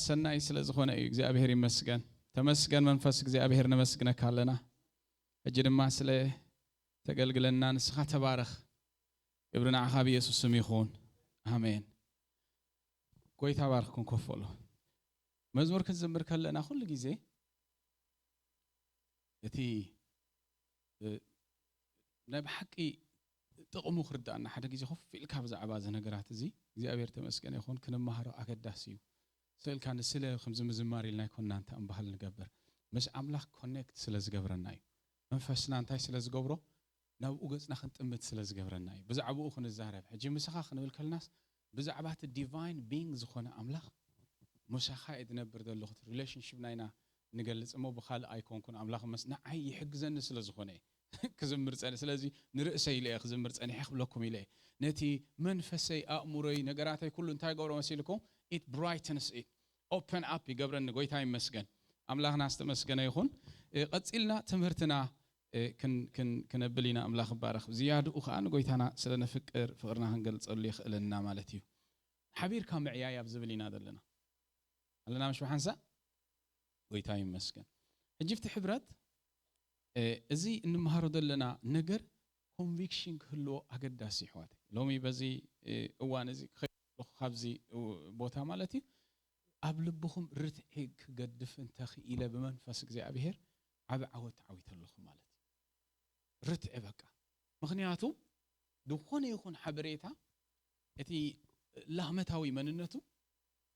ሰናይ ስለ ዝኾነ እዩ። እግዚኣብሔር ይመስገን። ተመስገን መንፈስ እግዚኣብሔር፣ ነመስግነካ ኣለና። ሕጂ ድማ ስለ ተገልግለና ንስኻ ተባረኽ። ክብሪ ንዓኻ ብየሱስ ስም ይኹን። ኣሜን። ጎይታ ባርኽኩም። ኮፍ በሉ። መዝሙር ክንዝምር ከለና ኩሉ ግዜ እቲ፣ እ፣ ናይ ብሓቂ ጥቕሙ ክርዳእና ሓደ ግዜ ኮፍ ኢልካ ብዛዕባ እዚ ነገራት እዚ እግዚኣብሔር ተመስገነ ይኹን ክንመሃሮ ኣገዳሲ እዩ። ስእልካ ንስለ ከምዚ ምዝማር ኢልና ኣይኮንና እንተ እምበሃል ንገብር። ምስ ኣምላኽ ኮኔክት ስለ ዝገብረና እዩ። መንፈስና እንታይ ስለ ዝገብሮ? ናብኡ ገጽና ክንጥምት ስለ ዝገብረና እዩ። ብዛዕባኡ ክንዛረብ። ሕጂ ምሳኻ ክንብል ከለናስ ብዛዕባ እቲ ዲቫይን ቢንግ ዝኾነ ኣምላኽ ምሳኻ እየ ዝነብር ዘለኹ። እቲ ሪሌሽንሺፕ ናይና ንገልጽ እሞ ብኻልእ ኣይኮንኩን። ኣምላኽ መስ-፣ ንዓይ ይሕግዘኒ ስለ ዝኾነ እየ ክዝምር ጸኒሐ። ስለዚ ንርእሰይ ኢለ እየ ክዝምር ጸኒሐ ክብለኩም ኢለ እየ። ነቲ መንፈሰይ፣ ኣእምሮይ፣ ነገራተይ ኩሉ እንታይ ገብሮ መሲልኩም? It brightens it. Open up ይገብረኒ። ጎይታ ይመስገን። ኣምላኽና ዝተመስገነ ይኹን። እ፣ ቀጺልና ትምህርትና፣ እ፣ ክን-፣ ክን-፣ ክነብል ኢና። ኣምላኽ ይባረኽ። ዝያድኡ ኸኣ ንጎይታና ስለ ነፍቅር ፍቕርና ክንገልጸሉ የኽእለና ማለት እዩ። ሓቢርካ ምዕያይ ኣብ ዝብል ኢና ዘለና። ኣለና ምሽ ብሓንሳእ? ጎይታ ይመስገን። ሕጂ ኣብቲ ሕብረት፣ እ፣ እዚ እንመሃሮ ዘለና ነገር ኮንቪክሽን ክህልዎ ኣገዳሲ፣ ኣሕዋተይ። ሎሚ በዚ፣ እ፣ እዋን እዚ ክኸይድ ከለኹ ካብዚ፣ እ፣ ቦታ ማለት እዩ፣ ኣብ ልብኹም ርትዒ ክገድፍ እንተኽኢለ ብመንፈስ እግዚኣብሔር ዓቢ ዓወት ተዓዊተ ኣለኹ ማለት እዩ። ርትዒ በቃ። ምኽንያቱ ዝኾነ ይኹን ሓበሬታ እቲ ላህመታዊ መንነቱ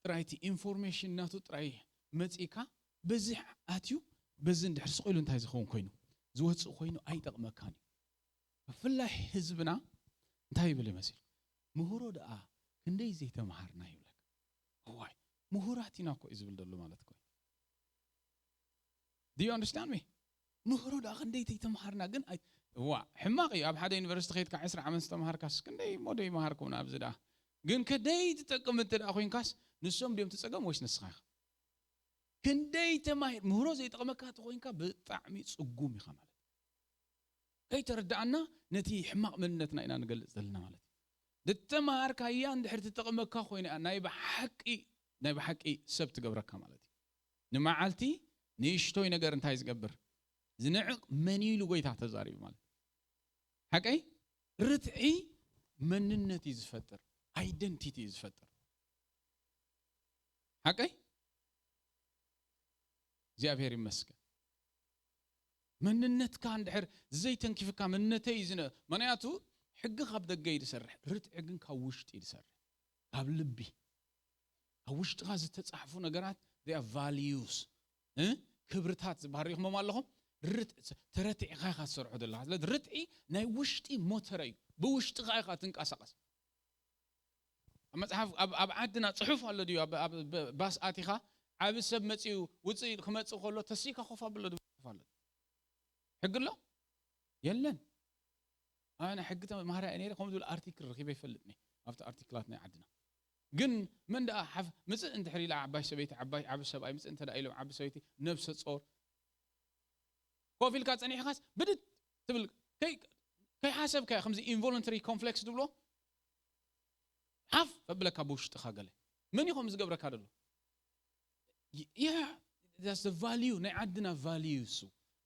ጥራይ፣ እቲ ኢንፎርሜሽን ናቱ ጥራይ መጺእካ በዚ ኣትዩ በዚ እንድሕር ስቕ ኢሉ እንታይ ዝኸውን ኮይኑ ዝወጽእ ኮይኑ ኣይጠቕመካን እዩ። ብፍላይ ህዝብና እንታይ ይብል ይመስል? ምህሮ ደኣ ክንደይ ዘይተምሃርና ይብለካ። እዋይ፣ ምሁራት ኢና እኮ እዩ ዝብል ዘሎ ማለት እኮ እዩ። Do you understand me? ምህሮ ደኣ ክንደይ ተይተምሃርና ግን ኣይ-፣ እዋ፣ ሕማቕ እዩ። ኣብ ሓደ ዩኒቨርሲቲ ከይድካ ዕስራ ዓመት ዝተምሃርካስ ክንደይ እሞ ደይመሃርኩም ኣብዚ ደኣ። ግን ከደይ ትጠቅም እንተ ደኣ ኮይንካስ ንሶም ድዮም ትጸገም ወይስ ንስኻ ኢኻ? ክንደይ ተማሂር ምህሮ ዘይጠቕመካ ተኾይንካ ብጣዕሚ ጽጉም ኢኻ ማለት እዩ። ከይተረዳእና ነቲ ሕማቕ መንነትና ኢና ንገልጽ ዘለና ማለት እዩ። ዝተምሃርካያ እንድሕር ትጠቕመካ ኮይና ናይ ብሓቂ፣ ናይ ብሓቂ ሰብ ትገብረካ ማለት እዩ። ንመዓልቲ ንእሽቶይ ነገር እንታይ ዝገብር? ዝንዕቕ መን እዩ ኢሉ ጎይታ ተዛሪቡ ማለት እዩ። ሓቀይ ርትዒ መንነት እዩ ዝፈጥር፣ ኣይደንቲቲ እዩ ዝፈጥር። ሓቀይ እግዚኣብሔር ይመስገን። መንነትካ እንድሕር ዘይተንኪፍካ መንነተይ እዩ ዝነ-፣ ምኽንያቱ ሕጊ ካብ ደገ እዩ ዝሰርሕ፣ ርትዒ ግን ካብ ውሽጢ እዩ ዝሰርሕ። ካብ ልቢ፣ ካብ ውሽጥኻ ዝተጻሕፉ ነገራት they are values፣ እ? ክብርታት ዝበሃል ሪኢኹሞም ኣለኹም። ርትዒ፣ ተረቲዕካ ኢኻ ትሰርሖ ዘለኻ። ስለዚ ርትዒ ናይ ውሽጢ ሞተር እዩ። ብውሽጥኻ ኢኻ ትንቀሳቐስ። ኣብ መጽሓፍ፣ ኣብ፣ ኣብ ዓድና ጽሑፍ ኣሎ ድዩ? ኣብ፣ ኣብ ብ-፣ ባስ ኣቲኻ ዓቢ ሰብ መጺኡ ውጽእ ኢሉ ክመጽእ ከሎ ተሲእካ ኮፍ ኣብሎ ድብል ጽሑፍ ኣሎ። ሕጊ ኣሎ? የለን። ኣነ ሕጊ ተማሃራይ እየ ነይረ፣ ከምኡ ዝብል ኣርቲክል ረኺበ ይፈልጥኒ ኣብቲ ኣርቲክላት ናይ ዓድና። ግን መን ደኣ ሓፍ-፣ ምጽእ እንድሕር ኢላ ዓባይ ሰበይቲ፣ ዓባይ፣ ዓቢ ሰብኣይ ምጽእ እንተ ደኣ ኢሎም ዓቢ ሰበይቲ ነብሰ ጾር ኮፍ ኢልካ ጸኒሕካስ ብድድ ትብል፣ ከይ-፣ ከይሓሰብካዮ ከምዚ ኢንቮለንተሪ ኮንፍሌክስ ትብሎ ሓፍ ኣብለካ ብውሽጥኻ ገለ። መን እዩ ከምኡ ዝገብረካ ዘሎ? ይ-፣ yeah, that's the value፣ ናይ ዓድና ቫልዩ እሱ።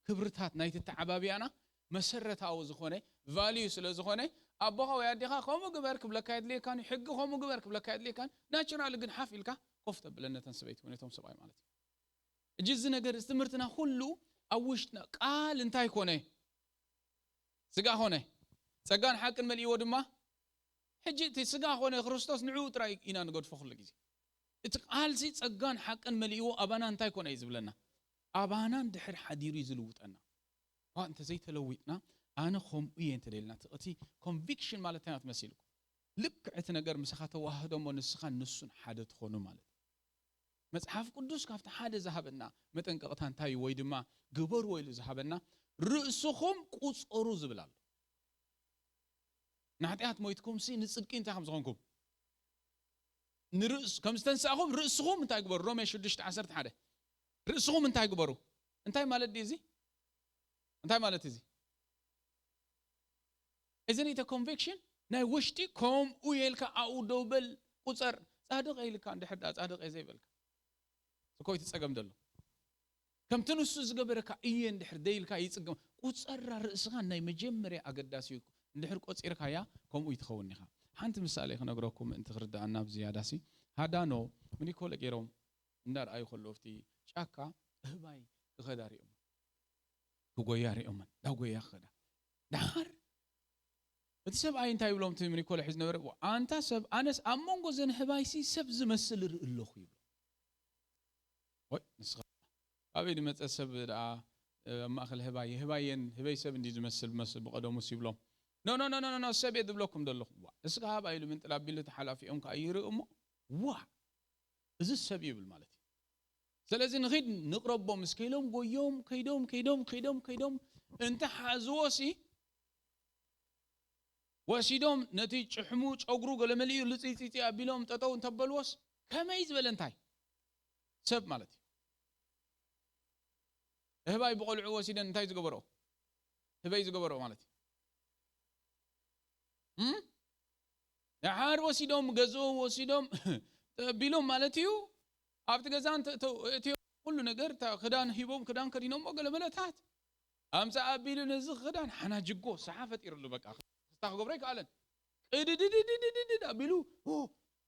ክብርታት ናይቲ ተዓባብያና መሰረታዊ ዝኾነ ቫልዩ ስለ ዝኾነ ኣቦኻ ወይ ኣዴኻ ከምኡ ግበር ክብለካ የድልየካን እዩ። ሕጊ ከምኡ ግበር ክብለካ የድልየካን። ናቹራሊ ግን ሓፍ ኢልካ ኮፍ ተብለን ነተን ሰበይቲ ወይ ነቶም ሰብኣይ ማለት እዩ። እጂ እዚ ነገር እዚ ትምህርትና ኩሉ ኣብ ውሽጥና ቃል እንታይ ኮነ? ስጋ ኮነ። ጸጋን ሓቅን መሊእዎ ድማ ሕጂ እቲ ስጋ ኮነ ክርስቶስ ንዕኡ ጥራይ ኢና ንገድፎ ኩሉ ግዜ። እቲ ቃልሲ ጸጋን ሓቅን መሊእዎ ኣባና እንታይ ኮነ እዩ ዝብለና? ኣባና እንድሕር ሓዲሩ እዩ ዝልውጠና። እኳ እንተ ዘይተለዊጥና፣ ኣነ ከምኡ እየ እንተ ደልና፣ እቲ፣ እቲ ኮንቪክሽን ማለት እንታይ ትመስልኩም? ልክዕ እቲ ነገር ምሳኻ ተዋህዶ እሞ ንስኻን ንሱን ሓደ ትኾኑ ማለት እዩ። መጽሓፍ ቅዱስ ካብቲ ሓደ ዝሃበና መጠንቀቕታ እንታይ እዩ? ወይ ድማ ግበርዎ ኢሉ ዝሃበና ርእስኹም ቁጸሩ ዝብል ኣሎ። ንሓጢኣት ሞይትኩምሲ ንጽድቂ እንታይ ከም ዝኾንኩም ንርእስ-፣ ከም ዝተንሳእኹም ርእስኹም እንታይ ግበሩ? ሮሜ ሽዱሽተ ዓሰርተ ሓደ ርእስኹም እንታይ ግበሩ? እንታይ ማለት ድዩ እዚ? እንታይ ማለት እዚ? እዚ ሪተ ኮንቪክሽን ናይ ውሽጢ ከምኡ የልካ ኣኡ ደው በል ቁጸር። ጻድቕ ኢልካ እንድሕር ደኣ ጻድቕ እየ ዘይበልካ። ስኮ እቲ ጸገም ዘሎ ከምቲ ንሱ ዝገበረካ እየ እንድሕር ደይልካ ይጽገም። ቁጸራ ርእስኻ ናይ መጀመርያ ኣገዳሲ እዩ። እንድሕር ቆጺርካያ ከምኡ ይትኸውን ኢኻ። ሓንቲ ምሳሌ ክነግረኩም ምእንቲ ክርድኣና ብዝያዳሲ፣ ሃዳኖ ምኒኮለ ገይሮም እንዳርኣዩ ከለዉ ኣብቲ ጫካ እህባይ ክኸዳ ሪኦም፣ ክጎያ ሪኦመን እንዳጎያ ክኸዳ። ደሓር እቲ ሰብኣይ እንታይ ይብሎም? እቲ ምኒኮለ ሒዙ ነበረ፣ ኣንታ ሰብ፣ ኣነስ ኣብ መንጎ ዘን ህባይሲ ሰብ ዝመስል ርኢ ኣለኹ ይብሎ። ወይ ንስኻ ኣበይ ዝመፀ ሰብ ደኣ ኣብ ማእኸል ህባይ ህባየን ህበይ ሰብ እንዲ ዝመስል መስል ብቐደሙስ ይብሎም። ኖ ኖ ኖ ኖ ሰብ እየ ዝብለኩም ዘለኹ። ንስኻ ሃባ ኢሉ ምንጥል ኣቢሉ ተሓላፊኦም ከዓ ይርኢ እሞ፣ ዋ እዚ ሰብ ይብል ማለት እዩ። ስለዚ ንኺድ ንቕረቦም እስከ ኢሎም ጎዮም ከይዶም ከይዶም ከይዶም ከይዶም እንተ ሓዝዎ ሲ ወሲዶም ነቲ ጭሕሙ ጨጉሩ ገለመሊኡ ልፅይፅይፂ ኣቢሎም ጠጠው እንተበልዎስ ከመይ ዝበለ እንታይ ሰብ ማለት እዩ። ህባይ ብቆልዑ ወሲደን እንታይ ዝገበርኦ ህበይ ዝገበርኦ ማለት እዩ። እም? ደሓር ወሲዶም ገዝኡ ወሲዶም ተቢሎም ማለት እዩ። ኣብቲ ገዛ እንተ- እተ- እትዮ ኩሉ ነገር እታ ክዳን ሂቦም ክዳን ከዲኖሞ ገለ መለታት ኣምፃ ኣቢሉ ነዚ ክዳን ሓናጅጎ ሰሓ ፈጢርሉ በቃ ክስታ ክገብሮ ኣይከኣለን። ቅድድድድድድድ ኣቢሉ ሁ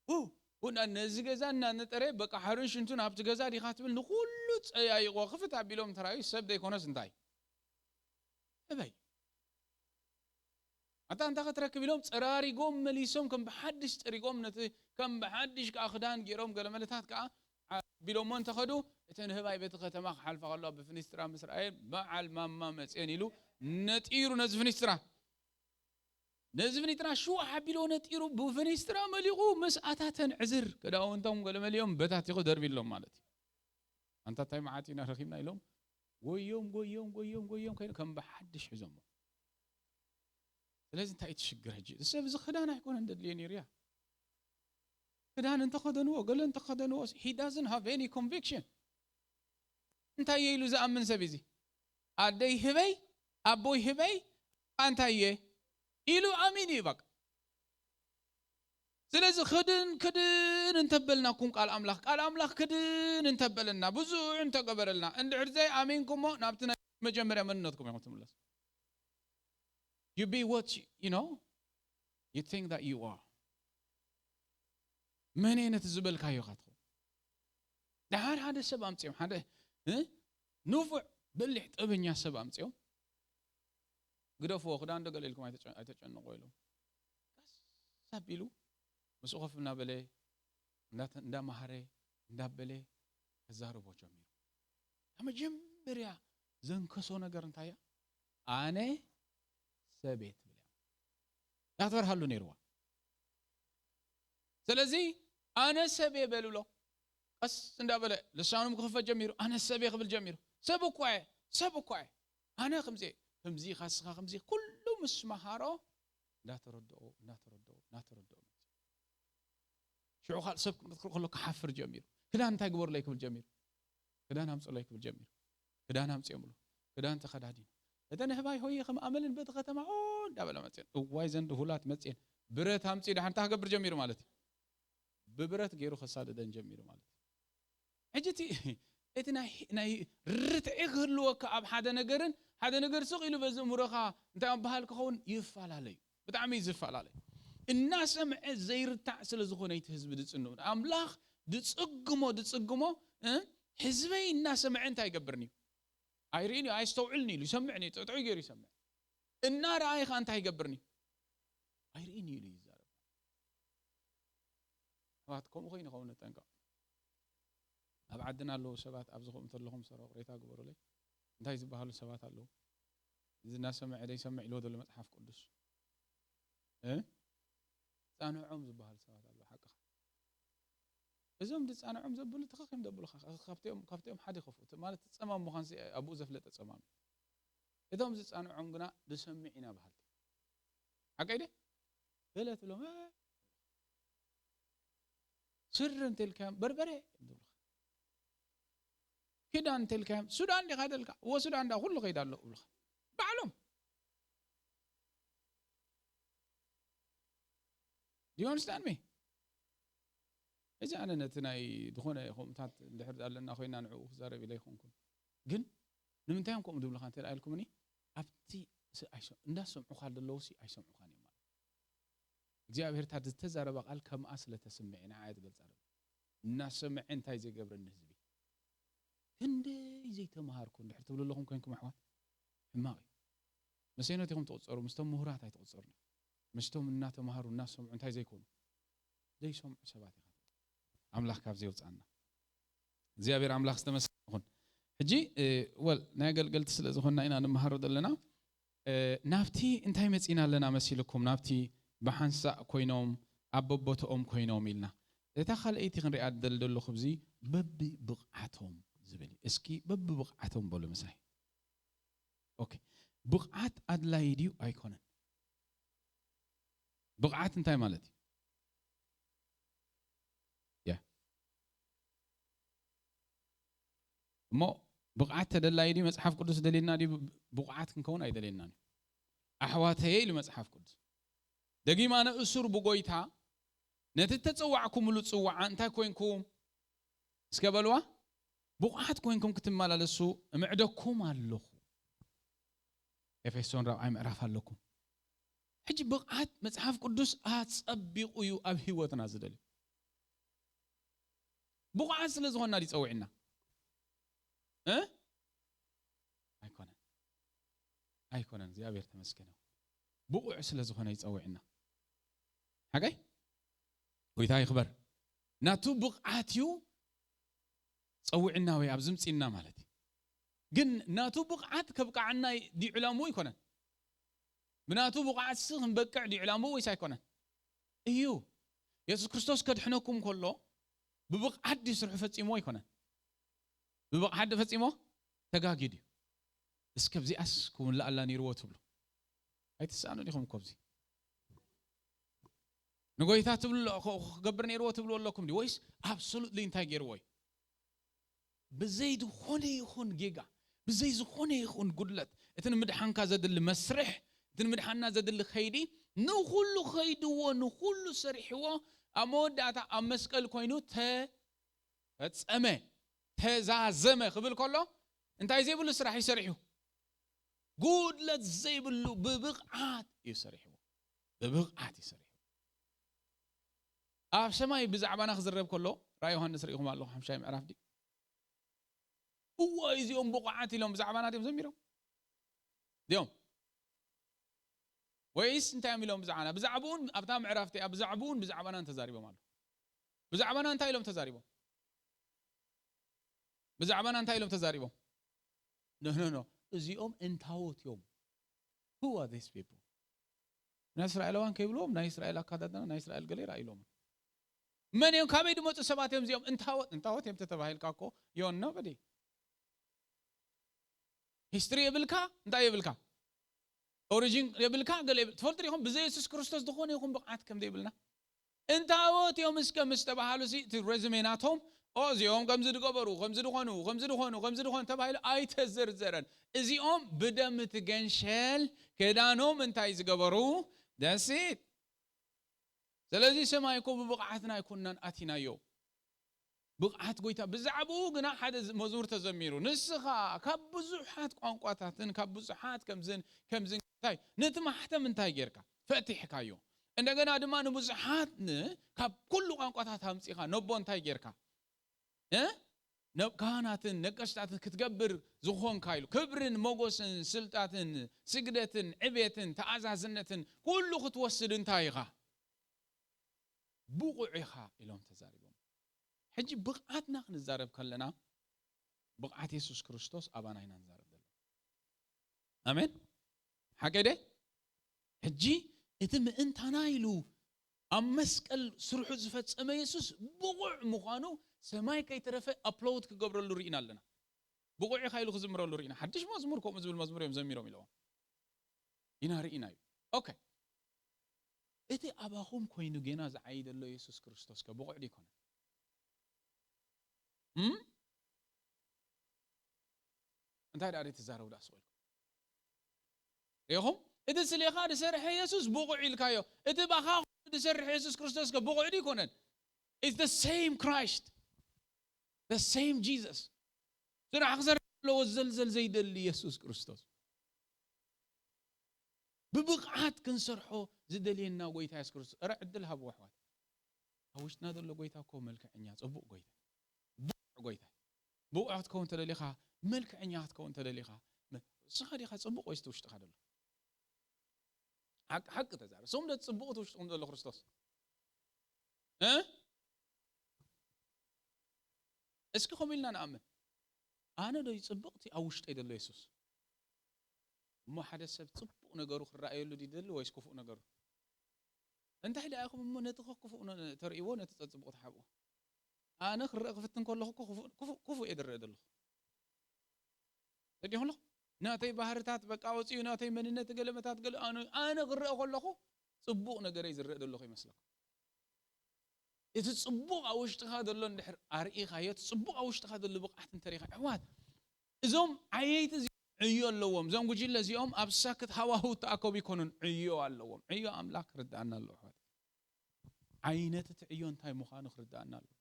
ሁ ሁና ነዚ ገዛ እናነጠረ በቃ ሓሩን ሽንቱን ኣብቲ ገዛ ዲኻ ትብል ንኩሉ ፀያይቆ ክፍት ኣቢሎም ተራዩ ሰብ ዘይኮነስ እንታይ እበይ ኣታ እንታይ ክትረክብ ኢሎም ፀራሪጎም መሊሶም ከም ብሓድሽ ፀሪጎም ነቲ ከም ብሓድሽ ከዓ ክዳን ገይሮም ገለመለታት ከዓ ኣቢሎሞ እንተኸዱ እተን ህባይ በቲ ከተማ ክሓልፋ ከለዋ ብፍኒስትራ ምስ ረኣየን በዓል ማማ መፅየን ኢሉ ነጢሩ ነዚ ፍኒስትራ ነዚ ፍኒስትራ ሽዋ ሓቢሎ ነጢሩ ብፍኒስትራ መሊቑ ምስ ኣታተን ዕዝር ክዳውንቶም ገለመሊኦም በታቲኹ ደርቢሎም ማለት እዩ። ኣንታ እንታይ መዓት ኢና ረኺብና ኢሎም ጎዮም ጎዮም ጎዮም ጎዮም ከይኑ ከም ብሓድሽ ሒዞሞ። ስለዚ እንታይ እዩ ትሽግር ሕጂ? እዚ ሰብ እዚ ክዳን ኣይኮነን ደድልየ ነይሩ እያ። ክዳን እንተኸደንዎ ገለ እንተኸደንዎ he doesn't have any conviction። እንታይ እየ ኢሉ ዝኣምን ሰብ እዚ ኣደይ ህበይ ኣቦይ ህበይ ኣንታይ እየ ኢሉ ኣሚን እዩ በቃ። ስለዚ ክድን ክድን እንተበልና ኩን ቃል ኣምላኽ ቃል ኣምላኽ ክድን እንተበለና ብዙሕ እንተገበረልና እንድሕር ዘይ ኣሚንኩሞ ናብቲ ናይ መጀመርያ መንነትኩም ኢኹም ትምለሱ። You be what you know you think that you are መን ነቲ ዝበልካዮ ኢኻ ትኸውን። ደሓር ሓደ ሰብ ኣምፅኦም ሓደ ንፉዕ በሊሕ ጠበኛ ሰብ ኣምፅኦም ግደፍዎ ክዳን ዶ ገለ ኢልኩም ኣይተጨንቆ ኢሎም ቀስ ኣቢሉ ምስኡ ኮፍ እናበለ እንዳመሃረ እንዳበለ ከዛርቦ ጀሚሩ። መጀመርያ ዘንከሶ ነገር እንታይ እያ? ኣነ ሰብየ ትብል እያ ዳትበርሃሉ ነይርዋ። ስለዚ ኣነ ሰብየ በልብሎ ቀስ እንዳበለ ልሳኖም ክኽፈት ጀሚሩ። ኣነ ሰብየ ክብል ጀሚሩ። ሰብ እኳ እየ ሰብ እኳ እየ ኣነ ከምዚ ከምዚ ካስኻ ከምዚ ኩሉ ምስ መሃሮ እንዳተረድኦ እንዳተረድኦ እንዳተረድኦ ሽዑ ካልእ ሰብ ክትርኢ ከሎ ክሓፍር ጀሚሩ። ክዳን እንታይ ግበሩለይ ክብል ጀሚሩ። ክዳን ኣምፅኡለይ ክብል ጀሚሩ። ክዳን ኣምፅኦምሉ። ክዳን ተኸዳዲኑ። እተን ኣህባይ ሆየ ከም ኣመልን በቲ ከተማ ኦ እንዳበላ መፅየን። እዋይ ዘን ድሁላት መፅየን። ብረት ኣምፂኡ ደሓን እንታይ ክገብር ጀሚሩ ማለት እዩ። ብብረት ገይሩ ከሳድደን ጀሚሩ ማለት እዩ። ሕጂ እቲ እቲ ናይ ናይ ርትዒ ክህልወካ ኣብ ሓደ ነገርን ሓደ ነገር ስቕ ኢሉ በዚ እምሮኻ እንታይ ምበሃል ክኸውን ይፈላለዩ። ብጣዕሚ እዩ ዝፈላለዩ። እናሰምዐ ዘይርታዕ ስለ ዝኾነ እቲ ህዝቢ ዝጽንኡ ኣምላኽ ድጽግሞ ድጽግሞ እ ህዝበይ እናሰምዐ እንታይ ይገብርኒ እዩ ኣይርእን እዩ ኣየስተውዕልን እዩ ይሰምዕን እዩ ጥዕጥዑ ገይሩ ይሰምዕ እናረኣየ ኸዓ እንታይ ይገብርኒ እዩ ኣይርእን እዩ ኢሉ ይዛረብ። ኣሕዋት ከምኡ ኮይኑ ኸውን ንጠንቀቕ። ኣብ ዓድና ኣለዉ ሰባት ኣብዚ ከምኡ ተለኹም ሰረቕ ሬታ ግበሩለይ እንታይ ዝበሃሉ ሰባት ኣለዉ። እዚ እናሰምዐ ዘይሰምዕ ኢልዎ ዘሎ መፅሓፍ ቅዱስ እ ፃንዖም ዝበሃሉ ሰባት ኣለዉ ሓቅኻ። እዞም ዝፃንዖም ዘብሉ ትኽኽ እዮም ዘብሉኻ ካብቲኦም ካብቲኦም ሓደ ይኸፍኡ ማለት እቲ ፀማም ምዃንሲ ኣብኡ ዘፍለጠ ፀማም እዩ። እቶም ዝፃንዖም ግና ንሰምዕ ኢና በሃልቲ ሓቀይ ደ ገለ ትብሎም ስር እንተልካዮም በርበረ እዮም ዝብሉኻ። ክዳን እንተልካዮም ሱዳን ዲኻ ደልካ እወ ሱዳን ዳ ኩሉ ከይዳ ኣሎ እብሉኻ ባዕሎም። Do you understand me? እዚ ኣነ ነቲ ናይ ዝኾነ ከምኡታት እንድሕር ኣለና ኮይና ንዕኡ ክዛረብ ኢለ ኣይኮንኩን። ግን ንምንታይ እዮም ከምኡ ዝብሉኻ እንተ ኢልኩምኒ፣ ኣብቲ ስ-፣ ኣይሰ-፣ እንዳሰምዑኻ ዘለዉ ሲ ኣይሰምዑኻን እዮም ማለት። እግዚኣብሔር እታ ዝተዛረባ ቃል ከምኣ ስለ ተስምዐ ንዓኣ እያ ትገልጻ ደሎ። እናሰምዐ እንታይ ዘይገብረኒ ህዝቢ። ክንደይ ዘይተምሃርኩ እንድሕር ትብሉ ኣለኹም ኮይንኩም ኣሕዋት፣ ሕማቕ እዩ። መሰይኖት ኢኹም ትቕጸሩ፣ ምስቶም ምሁራት ኣይትቕጸሩን። ምስቶም እናተምሃሩ እናሰምዑ እንታይ ዘይኮኑ፣ ዘይሰምዑ ሰባት ኢኻ። ኣምላኽ ካብዚ የውጽኣና። እግዚኣብሔር ኣምላኽ ዝተመስገነ ይኹን። ሕጂ፣ እ፣ ወል ናይ ኣገልገልቲ ስለ ዝኾንና ኢና ንምሃሮ ዘለና። እ፣ ናብቲ እንታይ መጺና ኣለና መሲልኩም? ናብቲ ብሓንሳእ ኮይኖም ኣብ በቦትኦም ኮይኖም ኢልና። እታ ካልኣይቲ ክንሪኣ ዝደሊ ዘለኹ ኣብዚ በብብቕዓቶም ዝብል እዩ። እስኪ በብብቕዓቶም በሉ ምሳይ። ኦኬ። ብቕዓት ኣድላዪ ድዩ ኣይኮነን? ብቕዓት እንታይ ማለት እዩ? ያ። እሞ ብቕዓት ተደላዪ ድዩ? መጽሓፍ ቅዱስ ደልየና ድዩ? ብቑዓት ክንከውን ኣይደልየናን እዩ። ኣሕዋተየ ኢሉ መጽሓፍ ቅዱስ። ደጊም ኣነ እሱር ብጎይታ ነቲ እተጸዋዕኩምሉ ጽዋዓ እንታይ ኮይንኩም? እስከ በልዋ። ብቑዓት ኮይንኩም ክትመላለሱ እምዕደኩም ኣለኹ። ኤፌሶን ራብዓይ ምዕራፍ ኣለኩም። ሕጂ ብቕዓት መጽሓፍ ቅዱስ ኣጸቢቑ እዩ ኣብ ህይወትና ዝደልዩ። ብቑዓት ስለ ዝኾንና ድዩ ጸዊዕና? እ? ኣይኮነን። ኣይኮነን። እግዚኣብሔር ተመስገነ። ብቑዕ ስለ ዝኾነ ይጸውዕና። ሓቀይ? ጎይታ ይኽበር። ናቱ ብቕዓት እዩ ጸዊዕና ወይ ኣብዚ ምጺና ማለት እዩ። ግን ናቱ ብቕዓት ከብቅዓና ድዩ ዕላምኡ? ኣይኮነን። ብናቱ ብቕዓትሲ ክንበቅዕ ድዩ ዕላምኡ ወይስ ኣይኮነን? እዩ። የሱስ ክርስቶስ ከድሕነኩም ከሎ ብብቕዓት ድዩ ስርሑ ፈጺምዎ? ኣይኮነን። ብብቕዓት ዶ ፈጺምዎ? ተጋግዩ ድዩ? እስከ ኣብዚኣስ ክውንለኣላ ነይርዎ ትብሉ? ኣይትስኣኑን ኢኹም እኮ ኣብዚ። ንጎይታ ትብሉ፣ ክ-፣ ክገብር ነይርዎ ትብልዎ ኣለኩም ድዩ? ወይስ ኣብሶሉትሊ እንታይ ገይርዎ እዩ? ብዘይ ዝኾነ ይኹን ጌጋ፣ ብዘይ ዝኾነ ይኹን ጉድለት፣ እቲ ንምድሓንካ ዘድሊ መስርሕ፣ እቲ ንምድሓንና ዘድሊ ከይዲ፣ ንኹሉ ከይድዎ፣ ንኹሉ ሰሪሕዎ፣ ኣብ መወዳእታ ኣብ መስቀል ኮይኑ ተፈጸመ፣ ተዛዘመ ክብል ከሎ፣ እንታይ ዘይብሉ ስራሕ እዩ ሰሪሑ? ጉድለት ዘይብሉ ብብቕዓት እዩ ሰሪሕዎ። ብብቕዓት እዩ ሰሪሕዎ። ኣብ ሰማይ ብዛዕባና ክዝረብ ከሎ፣ ራእይ ዮሃንስ ርኢኹም ኣለኹም፣ ሓምሻይ ምዕራፍ ድዩ? እዎ፣ እዚኦም ብቑዓት ኢሎም ብዛዕባና ድዮም ዘሚሮም? ድዮም? ወይስ እንታይ እዮም ኢሎም ብዛዕባና? ብዛዕባኡን ኣብታ ምዕራፍ እቲኣ ብዛዕባኡን ብዛዕባናን ተዛሪቦም ኣለዉ። ብዛዕባና እንታይ ኢሎም ተዛሪቦም? ብዛዕባና እንታይ ኢሎም ተዛሪቦም? ኖ፣ ኖ፣ ኖ። እዚኦም እንታዎት እዮም። Who are these people? ናይ እስራኤላውያን ከይብልዎም፣ ናይ እስራኤል ኣካዳድና፣ ናይ እስራኤል ገለ ይረኣይሎም። መን እዮም? ካበይ ዝመጹ ሰባት እዮም እዚኦም? እንታዎት፣ እንታዎት እዮም ተተባሂልካ እኮ፣ you're nobody። ሂስትሪ የብልካ፣ እንታይ የብልካ? ኦሪጂን የብልካ፣ ገለ የብል-፣ ትፈልጡ ዲኹም? ብዘይ የሱስ ክርስቶስ ዝኾነ ይኹን ብቕዓት ከም ዘይብልና። እንታዎት እዮም እስከ ምስ ተባሃሉ ሲ፣ እቲ ሬዝሜ ናቶም፣ ኦ፣ እዚኦም ከምዚ ዝገበሩ፣ ከምዚ ዝኾኑ፣ ከምዚ ዝኾኑ፣ ከምዚ ዝኾኑ ተባሂሉ ኣይተዘርዘረን። እዚኦም ብደም እቲ ገንሸል ክዳኖም እንታይ ዝገበሩ? That's it። ስለዚ ሰማይ እኮ ብብቕዓትና ኣይኮንናን ኣቲናዮ። ብቕዓት ጎይታ፣ ብዛዕባኡ ግና ሓደ ዝ-፣ መዝሙር ተዘሚሩ። ንስኻ ካብ ብዙሓት ቋንቋታትን ካብ ብዙሓት ከምዝን፣ ከምዝን እንታይ፣ ነቲ ማሕተም እንታይ ጌርካ? ፈቲሕካዮ። እንደገና ድማ ንብዙሓት ን-፣ ካብ ኩሉ ቋንቋታት ኣምጺኻ ነቦ እንታይ ጌርካ? እ? ነብ-፣ ካህናትን ነገስታትን ክትገብር ዝኾንካ ኢሉ። ክብርን ሞገስን ስልጣትን ስግደትን ዕቤትን ተኣዛዝነትን ኩሉ ክትወስድ እንታይ ኢኻ? ብቑዕ ኢኻ ኢሎም ተዛሪቦም። ሕጂ ብቕዓትና ክንዛረብ ከለና፣ ብቕዓት የሱስ ክርስቶስ ኣባና ኢና ንዛረብ ዘለና። ኣሜን። ሓቂ ደ? ሕጂ እቲ ምእንታና ኢሉ ኣብ መስቀል ስርሑ ዝፈጸመ የሱስ ብቑዕ ምዃኑ ሰማይ ከይተረፈ ኣፕሎድ ክገብረሉ ርኢና ኣለና። ብቑዕ ኢኻ ኢሉ ክዝምረሉ ርኢና። ሓድሽ መዝሙር ከምኡ ዝብል መዝሙር እዮም ዘሚሮም ኢለዎም። ኢና ርኢና እዩ። ኦኬ። እቲ ኣባኹም ኮይኑ ጌና ዝዓይ ዘሎ የሱስ ክርስቶስ ከ ብቑዕ ዶ ይኮነ? እም? እንታይ ደኣ ትዛረቡ ደኣ ስቕ ኢልኩም? ርኢኹም? እቲ ስሌኻ ዝሰርሐ የሱስ ብቑዕ ኢልካዮ። እቲ ባኻ ዝሰርሕ የሱስ ክርስቶስ ከ ብቑዕ ዶ ይኮነን? It's the same Christ, the same Jesus. ስራሕ ክሰርሕ ዘለዎ ዘልዘል ዘይደሊ የሱስ ክርስቶስ፣ ብብቕዓት ክንሰርሖ ዝደልየና ጎይታ የሱስ ክርስቶስ። እረ ዕድል ሃብዎ ኣሕዋት። ኣብ ውሽጥና ዘሎ ጎይታ እኮ መልክዐኛ፣ ጽቡቕ ጎይታ፣ ብቑዕ ጎይታ። ብቑዕ ክትከውን ተደሊኻ፣ መልክዐኛ ክትከውን ተደሊኻ፣ መ-፣ ንስኻ ዲኻ ጽቡቕ ወይስ እቲ ውሽጥኻ ዘሎ? ሓቂ፣ ሓቂ ተዛረብ። ስም ዶ ጽቡቕ እቲ ውሽጥኹም ዘሎ ክርስቶስ? እ? እስኪ ከምኡ ኢልና ንኣምን። ኣነ ዶ እዩ ጽቡቕ እቲ ኣብ ውሽጠይ ዘሎ የሱስ? እሞ ሓደ ሰብ ጽቡቕ ነገሩ ክረኣየሉ ድደሊ ወይስ ክፉእ ነገሩ? እንታይ ደኣ ኢኹም እሞ ነቲ ክፉእ ነ-፣ ተርእይዎ፣ ነቲ ጸጽቡቕ ትሓብኡ? ኣነ ክረአ ክፍትን ከለኹ እኮ ክፉእ፣ ክፉእ፣ ክፉእ እየ ዝረአ ዘለኹ። ተዲኹም ኣለኹ? ናተይ ባህርታት በቃ ወጺኡ፣ ናተይ መንነት ገለመታት ገለ ኣነ፣ ኣነ ክረአ ከለኹ ጽቡቕ ነገረይ ዝረአ ዘለኹ ይመስለኩም? እቲ ጽቡቕ ኣብ ውሽጥኻ ዘሎ እንድሕር ኣርኢኻዮ፣ እቲ ጽቡቕ ኣብ ውሽጥኻ ዘሎ ብቕዓት እንተሪኻ፣ ኣሕዋት፣ እዞም ዓየይቲ እዚኦም ዕዮ ኣለዎም። እዞም ጉጅለ እዚኦም ኣብ ሳክት ሃዋህው እተኣከቡ ኣይኮኑን፣ ዕዮ ኣለዎም። ዕዮ ኣምላኽ ክርድኣና ኣለዎ፣ ኣሕዋት። ዓይነት እቲ ዕዮ እንታይ ምዃኑ ክርድኣና ኣለዎ።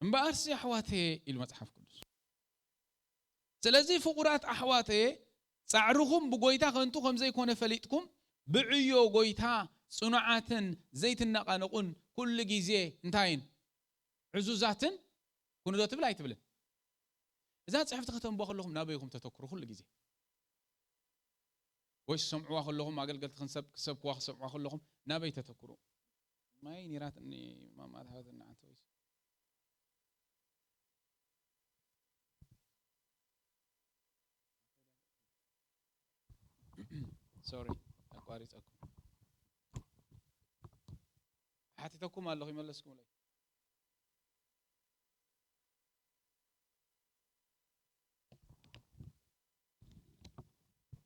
እምበኣርሲ ኣሕዋተየ፣ ኢሉ መጽሓፍ ቅዱስ። ስለዚ ፍቑራት ኣሕዋተየ፣ ጻዕርኹም ብጎይታ ከንቱ ከም ዘይኮነ ፈሊጥኩም፣ ብዕዮ ጎይታ ጽኑዓትን ዘይትነቓነቑን፣ ኩሉ ግዜ እንታይን ዕዙዛትን ኩኑ ዶ ትብል ኣይትብልን? እዛ ጽሕፍቲ ከተንብዋ ከለኹም ናበይ ኢኹም ተተኩሩ ኩሉ ግዜ? ወይስ ሰምዕዋ ከለኹም፣ ኣገልገልቲ ክንሰብ-፣ ክሰብክዋ ክሰምዕዋ ከለኹም ናበይ ተተኩሩ? ማይ ኒራትኒ ማማ ትሃበትኒ ዓንተ ወይስ? ሶሪ፣ ኣቋሪጸኩም። ሓቲተኩም ኣለኹ፣ ይመለስኩምለይ።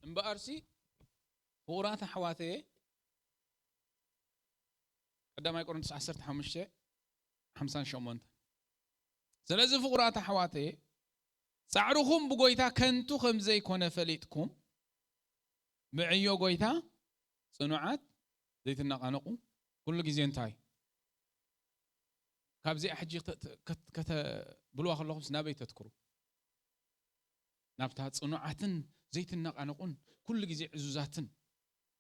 እምበኣርሲ፣ ፍቑራት ኣሕዋተየ፣ ቀዳማይ ቆሮንቶስ ዓሰርተ ሓሙሽተ፣ ሓምሳን ሸሞንተን። ስለዚ ፍቑራት ኣሕዋተየ፣ ጻዕርኹም ብጎይታ ከንቱ ከም ዘይኮነ ፈሊጥኩም፣ ብዕዮ ጎይታ ጽኑዓት፣ ዘይትነቓነቑ፣ ኩሉ ግዜ እንታይ? ካብዚኣ ሕጂ ከተ-፣ ከተ-፣ ከተብልዋ ከለኹምስ ናበይ ተትኩሩ? ናብታ ጽኑዓትን ዘይትነቓነቑን ኩሉ ግዜ ዕዙዛትን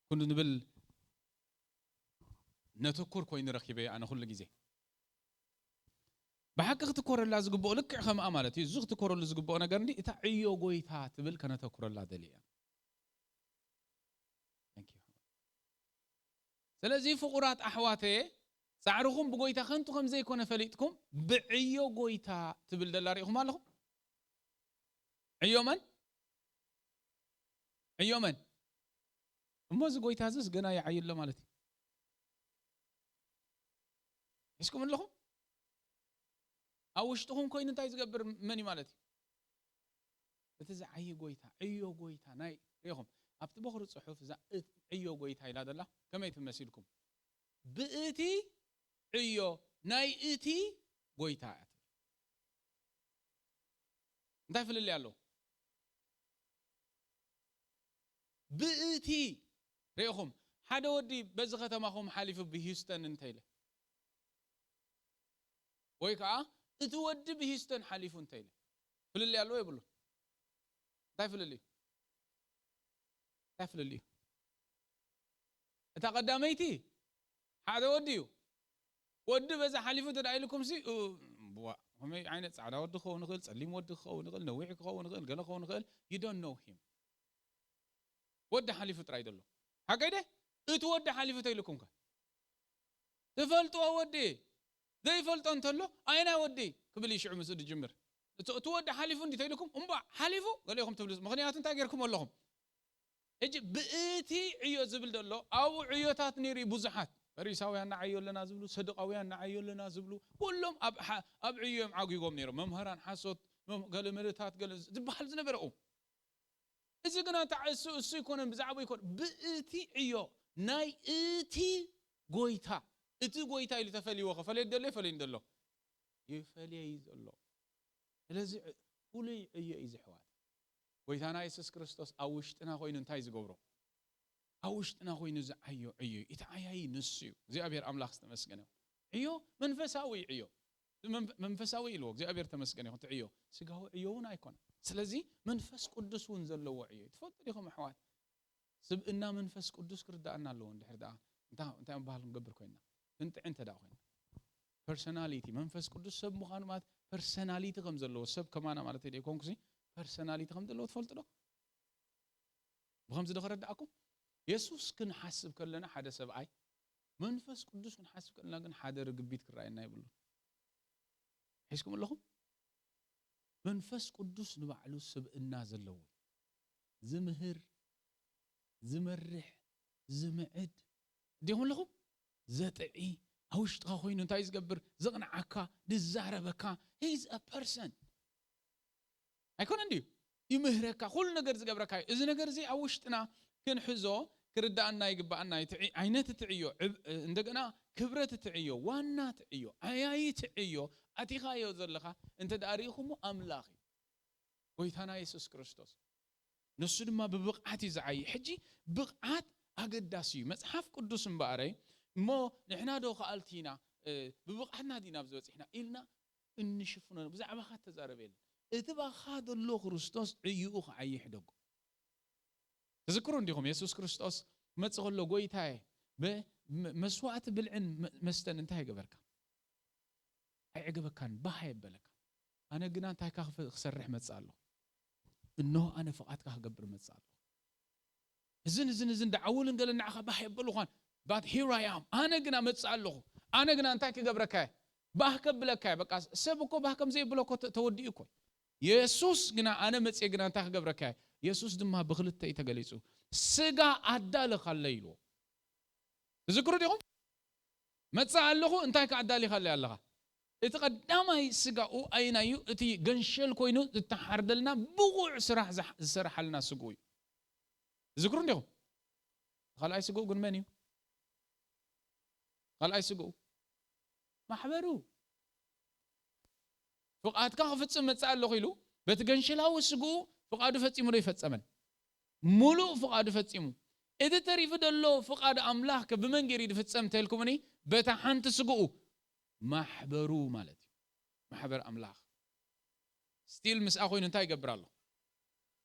ክንብል ነተኩር ኮይኑ ረኺበዮ ኣነ ኩሉ ግዜ። ብሓቂ ክትኮረላ ዝግብኦ ልክዕ ከምኣ ማለት እዩ። እዚ ክትኮረሉ ዝግብኦ ነገር እንዲ እታ ዕዮ ጎይታ ትብል ከነተኩረላ ደልየ እያ። Thank you። ስለዚ ፍቑራት ኣሕዋተየ፣ ጻዕርኹም ብጎይታ ከንቱ ከም ዘይኮነ ፈሊጥኩም፣ ብዕዮ ጎይታ ትብል ደላ ርኢኹም ኣለኹም? ዕዮ መን? ዕዮ መን? እሞ እዚ ጎይታ እዚስ ገና ይዓዩ ኣሎ ማለት እዩ። ሒዝኩም ኣለኹም? ኣብ ውሽጥኹም ኮይኑ እንታይ ዝገብር መን እዩ ማለት እዩ? እቲ ዝዓዪ ጎይታ፣ ዕዮ ጎይታ፣ ናይ፣ ርኢኹም፣ ኣብቲ በኹሪ ጽሑፍ እዛ እት-፣ ዕዮ ጎይታ ኢላ ዘላ ከመይ ትመስልኩም? ብእቲ ዕዮ ናይ እቲ ጎይታ እያ ትብል። እንታይ ፍልልይ ኣለዎ? ብእቲ፣ ርኢኹም፣ ሓደ ወዲ በዚ ከተማኹም ሓሊፉ ብሂውስተን እንተኢለ፣ ወይ ከዓ እቲ ወዲ ብሂውስተን ሓሊፉ እንተኢለ፣ ፍልልይ ኣለዎ የብሉን? እንታይ ፍልልይ እዩ? እንታይ ፍልልይ እዩ? እታ ቀዳመይቲ ሓደ ወዲ እዩ። ወዲ በዛ ሓሊፉ እንተ ደኣ ኢልኩም ሲ፣ እ፣ ብዋ፣ ከመይ ዓይነት ጻዕዳ ወዲ ክኸውን ይኽእል፣ ጸሊም ወዲ ክኸውን ይኽእል፣ ነዊሕ ክኸውን ይኽእል፣ ገለ ክኸውን ይኽእል፣ you don't know him። ወዲ ሓሊፉ ጥራይ ዘሎ። ሓቀይ ደ? እቲ ወዲ ሓሊፉ ተይልኩም ከ? ትፈልጥዎ ወዲ ዘይፈልጦ እንተሎ፣ "ኣየናይ ወዲ?" ክብል እዩ ሽዑ ምስኡ ዝጅምር። እቲ፣ እቲ ወዲ ሓሊፉ እንዲ ተይልኩም፣ "እምቧ፣ ሓሊፉ?" ገሊኹም ትብሉ። ምኽንያቱ እንታይ ጌርኩም ኣለኹም? ሕጂ ብእቲ ዕዮ ዝብል ዘሎ፣ ኣብኡ ዕዮታት ነይሩ እዩ ብዙሓት። ፈሪሳውያን ንዓዮ ኣለና ዝብሉ፣ ሰዱቃውያን ንዓዮ ኣለና ዝብሉ፣ ኩሎም ኣብ ሓ-፣ ኣብ ዕዮ እዮም ዓጒጎም ነይሮም። መምህራን ሓሶት፣ መም-፣ ገለ መለታት፣ ገለ ዝ-፣ ዝበሃል ዝነበረ እዩ። እዚ ግና እንተ እሱ፣ እሱ ኣይኮነን፣ ብዛዕባ ኣይኮነን። ብእቲ ዕዮ ናይ እቲ ጎይታ፣ እቲ ጎይታ ኢሉ ተፈልይዎ፣ ከፈልየ ደሎ ይፈልየኒ ደሎ። ይፈልየ እዩ ዘሎ። ስለዚ ዕ-፣ ፍሉይ ዕዮ እዩ ዝሕዋት። ጎይታና የሱስ ክርስቶስ ኣብ ውሽጥና ኮይኑ እንታይ ዝገብሮ? ኣብ ውሽጥና ኮይኑ ዝዓዮ ዕዮ እዩ። እቲ ዓያዪ ንሱ እዩ። እግዚኣብሔር ኣምላኽ ዝተመስገነ ይኹን። ዕዮ መንፈሳዊ እዩ። ዕዮ መንፈ-፣ መንፈሳዊ ኢልዎ እግዚኣብሔር ተመስገነ ይኹን። እቲ ዕዮ ስጋዊ ዕዮ እውን ኣይኮነን። ስለዚ መንፈስ ቅዱስ እውን ዘለዎ ዕዮ እዩ። ትፈልጡ ዲኹም ኣሕዋት? ስብእና መንፈስ ቅዱስ ክርዳእና ኣለዎ። እንድሕር ደኣ እንታ-፣ እንታይ ምባል ክንገብር ኮይንና? ክንጥዒ እንተ ደኣ ኮይንና። ፐርሶናሊቲ መንፈስ ቅዱስ ሰብ ምዃኑ ማለት ፐርሶናሊቲ ከም ዘለዎ ሰብ ከማና ማለት ኣይኮንኩሲ ፐርሶናሊቲ ከም ዘለዎ ትፈልጡ ዶ? ብኸምዚ ዶ ከረድኣኩም? የሱስ ክንሓስብ ከለና ሓደ ሰብኣይ፣ መንፈስ ቅዱስ ክንሓስብ ከለና ግን ሓደ ርግቢት ክረኣየና የብሉን። ሒዝኩም ኣለኹም? መንፈስ ቅዱስ ንባዕሉ ስብእና ዘለዎ እዩ። ዝምህር፣ ዝመርሕ፣ ዝምዕድ፣ ዲኹም ኣለኹም? ዘጥዒ፣ ኣብ ውሽጥኻ ኮይኑ እንታይ ዝገብር? ዘቕንዓካ፣ ዝዛረበካ፣ he is a person። ኣይኮነን ድዩ? ይምህረካ፣ ኩሉ ነገር ዝገብረካ እዩ። እዚ ነገር እዚ ኣብ ውሽጥና ክንሕዞ፣ ክርዳኣና ይግባኣና እዩ። እቲ ዒ-፣ ዓይነት እቲ ዕዮ፣ ዕብ-፣ እንደገና ክብረት እቲ ዕዮ፣ ዋና እቲ ዕዮ፣ ዓያዪ እቲ ዕዮ ኣቲኻዮ ዘለኻ እንተ ደኣ ርኢኹሞ ኣምላኽ እዩ። ጎይታና የሱስ ክርስቶስ። ንሱ ድማ ብብቕዓት እዩ ዝዓዪ። ሕጂ ብቕዓት ኣገዳሲ እዩ። መጽሓፍ ቅዱስ እምበኣረይ፣ እሞ ንሕና ዶ ከኣልቲ ኢና፣ እ፣ ብብቕዓትና ዲና ኣብዚ በጺሕና ኢልና እንሽፍኖ፣ ብዛዕባኻ እተዛረበ የለን። እቲ ባኻ ዘሎ ክርስቶስ ዕይኡ ክዓዪ ሕደጎ። ትዝክሩ እንዲኹም የሱስ ክርስቶስ ክመጽእ ከሎ፣ "ጎይታየ፣ ብ-፣ ም-፣ መስዋዕቲ ብልዕን መ-፣ መስተን እንታይ ይገበርካ? ኣይዕገበካን፣ ባህ ኣየበለካ። ኣነ ግና እንታይ ካ ክፈ-፣ ክሰርሕ መጽእ ኣለኹ? እንሆ ኣነ ፍቓድካ ክገብር መጽእ ኣለኹ። እዝን እዝን እዝን ደዓውልን ገለ ንዓኻ ባህ የበልኳን። But here I am። ኣነ ግና መጽእ ኣለኹ። ኣነ ግና እንታይ ክገብረካ እየ? ባህ ከብለካ እየ። በቃ ሰብ እኮ ባህ ከም ዘየብሎ እኮ ተ-፣ ተወዲኡ እኮ። የሱስ ግና ኣነ መጽየ ግና እንታይ ክገብረካ እየ?" የሱስ ድማ ብኽልተ እዩ ተገሊጹ። "ስጋ ኣዳልኻለይ" ኢልዎ። ትዝክሩ ዲኹም? "መጽእ ኣለኹ፣ እንታይ ከ ኣዳሊኻለይ ኣለኻ?" እቲ ቀዳማይ ስጋኡ ኣይናዩ፣ እቲ ገንሸል ኮይኑ ዝተሓርደልና ብቑዕ ስራሕ ዝሕ-፣ ዝሰረሓልና ስግኡ እዩ። ትዝክሩ እንዲኹም? ካልኣይ ስግኡ ግን መን እዩ? ካልኣይ ስግኡ ማሕበሩ። "ፍቓድካ ክፍጽም መጽእ ኣለኹ" ኢሉ በቲ ገንሸላዊ ስግኡ ፍቓዱ ፈጺሙ ዶ ይፈጸመን? ምሉእ ፍቓዱ ፈጺሙ። እቲ ተሪፉ ዘሎ ፍቓድ ኣምላኽ ከ ብመን ገይሩ እዩ ዝፍጸም እንተልኩምኒ፣ በታ ሓንቲ ስግኡ ማሕበሩ ማለት እዩ። ማሕበር ኣምላኽ ስቲል ምስኣ ኮይኑ እንታይ ይገብር ኣሎ?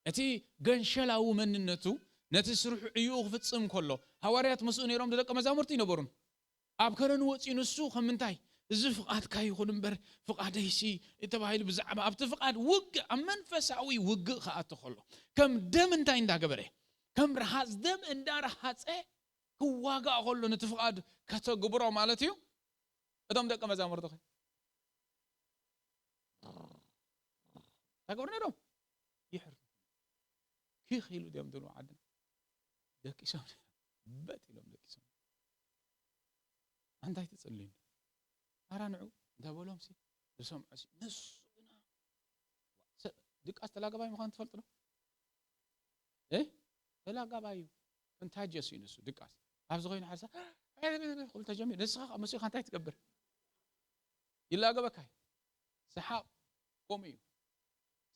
እቲ ገንሸላዊ መንነቱ ነቲ ስርሑ ዕይኡ ክፍጽም ከሎ፣ ሃዋርያት ምስኡ ነይሮም፣ ደቀ መዛሙርቲ ይነበሩን። ኣብ ከረን ወጺኡ ንሱ ከም ምንታይ፣ "እዚ ፍቓድካ ይኹን እምበር ፍቓደይሲ" ተባሂሉ ብዛዕባ ኣብቲ ፍቓድ ውግእ፣ ኣብ መንፈሳዊ ውግእ ክኣቱ ከሎ፣ ከም ደም እንታይ እንዳገበረ፣ ከም ረሃጽ ደም እንዳረሃጸ ክዋጋእ ከሎ፣ ነቲ ፍቓድ ከተግብሮ ማለት እዩ። እቶም ደቀ መዛሙርቲ ኸ እንታይ ገብሩ ነይሮም? ይሕርዱ። ኪኽ ኢሉ ድዮም ድሉ ዓድና? ደቂሶም። በጥ ኢሎም ደቂሶም። እንታይ ትጽልዩ? ኣራ ንዑ እንተ በሎም ሲ ዝሰምዖ ሲ ንሱ ግና ሰ-፣ ድቃስ ተላገባይ ምዃኑ ትፈልጡ ዶ? እ? ተላጋባይ እዩ። ኮንታጅየስ እዩ ንሱ ድቃስ። ኣብዚ ኮይኑ ሓደ ሰብ ክብል ተጀሚሩ፣ ንስኻ ከኣ መሲኻ እንታይ ትገብር? ይላገበካ እዩ። ሰሓቕ ከምኡ እዩ።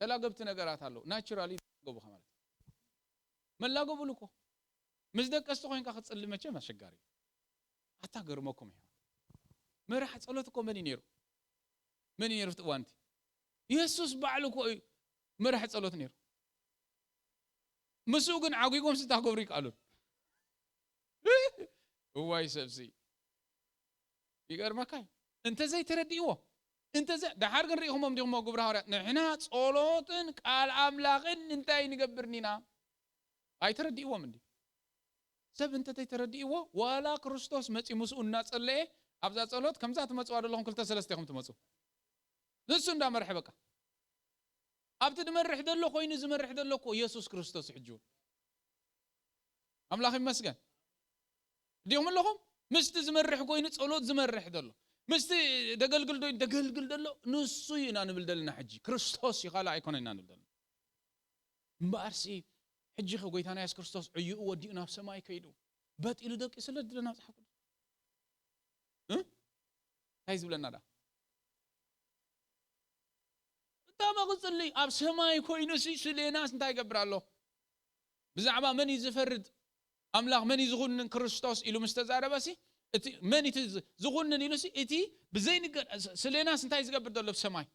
ተላገብቲ ነገራት ኣለዉ። ናቹራሊ ይላገቡኻ ማለት እዩ። መላገቡሉ እኮ። ምስ ደቀስቲ ኮይንካ ክትጽሊ መቸም ኣሸጋሪ እዩ። ኣታ ገርመኩም እዩ። መራሕ ጸሎት እኮ መን እዩ ነይሩ? መን እዩ ነይሩ ኣብቲ እዋን እቲ? የሱስ ባዕሉ እኮ እዩ መራሕ ጸሎት ነይሩ። ምስኡ ግን ዓጒጎም ስታ ክገብሩ ይከኣሉን። እዋይ ሰብሲ። ይገርመካ እዩ። እንተ ዘይተረድእዎ፣ እንተ ዘ-፣ ደሓር ግን ርኢኹሞም ዲኹሞ ግብረ ሃዋርያት? ንሕና ጸሎትን ቃል ኣምላኽን እንታይ ንገብር ኒና? ኣይተረድእዎም እንዲ? ሰብ እንተ ዘይተረድእዎ፣ ዋላ ክርስቶስ መጺኡ ምስኡ እናጸለየ፣ ኣብዛ ጸሎት ከምዛ ትመጽዋ ዘለኹም ክልተ ሰለስተ ኢኹም ትመጹ። ንሱ እንዳመርሐ በቃ። ኣብቲ ዝመርሕ ዘሎ ኮይኑ ዝመርሕ ዘሎ እኮ የሱስ ክርስቶስ እዩ ሕጂ እውን። ኣምላኽ ይመስገን። ዲኹም ኣለኹም? ምስቲ ዝመርሕ ኮይኑ ጸሎት ዝመርሕ ዘሎ፣ ምስቲ ደገልግል ዶ ደገልግል ዘሎ ንሱ እዩ ኢና ንብል ዘለና። ሕጂ ክርስቶስ እዩ፣ ካልእ ኣይኮነ ኢና ንብል ዘለና። እምበኣርሲ ሕጂ ኸ ጎይታና የሱስ ክርስቶስ ዕይኡ ወዲኡ ናብ ሰማይ ከይዱ በጢሉ ደቂሱ ስለ ዝብለና መጽሓፍ ቅዱስ እ? እንታይ ዝብለና ዳ? እታ መቕጽሊ ኣብ ሰማይ ኮይኑሲ ስሌናስ እንታይ ይገብር ኣሎ? ብዛዕባ መን እዩ ዝፈርድ? ኣምላኽ መን እዩ ዝኹንን? ክርስቶስ ኢሉ ምስ ተዛረበሲ፣ እቲ መን እቲ ዝ-፣ ዝኹንን ኢሉሲ፣ እቲ ብዘይንገር-፣ ስ-፣ ስሌናስ እንታይ ዝገብር ዘሎ ብሰማይ?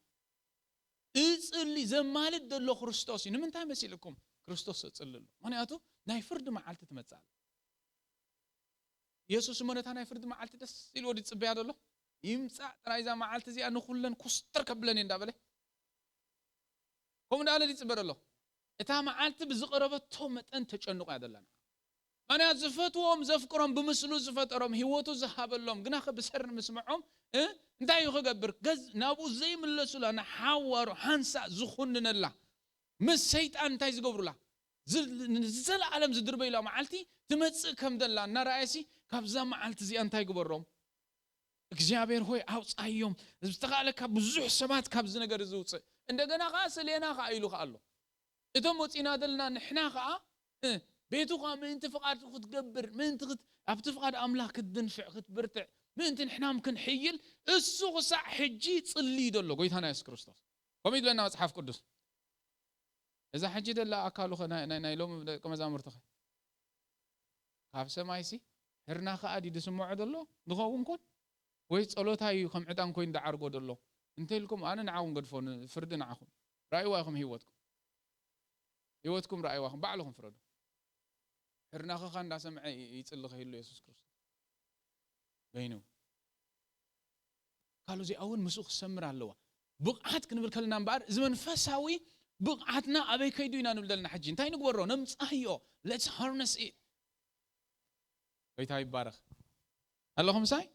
እጽሊ ዘማልድ ዘሎ ክርስቶስ እዩ። ንምንታይ መሲልኩም? ክርስቶስ እጽሊ ኣሎ። ምኽንያቱ ናይ ፍርዲ መዓልቲ ትመጽእ ኣላ። የሱስ እሞ ነታ ናይ ፍርዲ መዓልቲ ደስ ኢልዎ ድዩ ዝጽበያ ዘሎ? ይምጻእ ጥራይ እዛ መዓልቲ እዚኣ ንኹለን ኮስተር ከብለን እየ እንዳበለ። ከምኡ እንዳበለ ድዩ ዝጽበ ዘሎ? እታ መዓልቲ ብዝቐረበቶ መጠን ተጨንቑ እያ ዘላ። ምኽንያቱ ዝፈትዎም ዘፍቅሮም ብምስሉ ዝፈጠሮም ህይወቱ ዝሃበሎም ግና ከ ብሰር ምስምዖም እ? እንታይ እዩ ክገብር? ገዝ-፣ ናብኡ ዘይምለሱላ ንሓዋሩ ሓንሳእ ዝኹንነላ ምስ ሰይጣን እንታይ ዝገብሩላ? ዝ-፣ ንዘለኣለም ዝድርበዩላ መዓልቲ ትመጽእ ከም ዘላ እናረኣየሲ ካብዛ መዓልቲ እዚኣ እንታይ ግበሮም? እግዚኣብሔር ሆይ ኣውጻዮም። ዝተኻእለካ ብዙሕ ሰባት ካብዚ ነገር እዚ ውጽእ። እንደገና ከኣ ስሌና ከኣ ኢሉ ከኣ ኣሎ። እቶም ወጺና ዘለና ንሕና ከኣ እ፣ ቤቱ ከኣ ምእንቲ ፍቓዱ ክትገብር፣ ምእንቲ ክት-፣ ኣብቲ ፍቓድ ኣምላኽ ክትድንፍዕ፣ ክትብርትዕ፣ ምእንቲ ንሕናም ክንሕይል እሱ ክሳዕ ሕጂ ጽልይ ዘሎ ጎይታና የሱስ ክርስቶስ። ከምኡ ይብለና መጽሓፍ ቅዱስ። እዛ ሕጂ ደላ ኣካሉ ኸ ናይ፣ ናይ፣ ናይ ሎሚ ደቂ መዛሙርትኸ? ካብ ሰማይሲ ሕርና ከኣ ድዩ ዝስምዖ ዘሎ ዝኸውን ኮን? ወይ ጸሎታይ እዩ ከም ዕጣን ኮይኑ ዝዓርጎ ዘሎ? እንተ ኢልኩም ኣነ ንዓኹም ገድፎ፣ ን-፣ ፍርዲ ንዓኹም። ራእይዋ ኢኹም ህይወትኩም። ህይወትኩም ራእይዋ ኢኹም፣ ባዕልኹም ፍረዱ። ሕርናኸ ኸ እንዳሰምዐ ይ-፣ ይጽሊ ከይህሉ የሱስ ክርስቶስ። በይኑ። ካሉ እዚኣ እውን ምስኡ ክሰምር ኣለዋ። ብቕዓት ክንብል ከለና እምበኣር፣ እዚ መንፈሳዊ ብቕዓትና ኣበይ ከይዱ ኢና ንብል ዘለና ሕጂ? እንታይ ንግበሮ? ነምጽኣዮ። Let's harness it። ጎይታ ይባረኽ። ኣለኹም ምሳይ?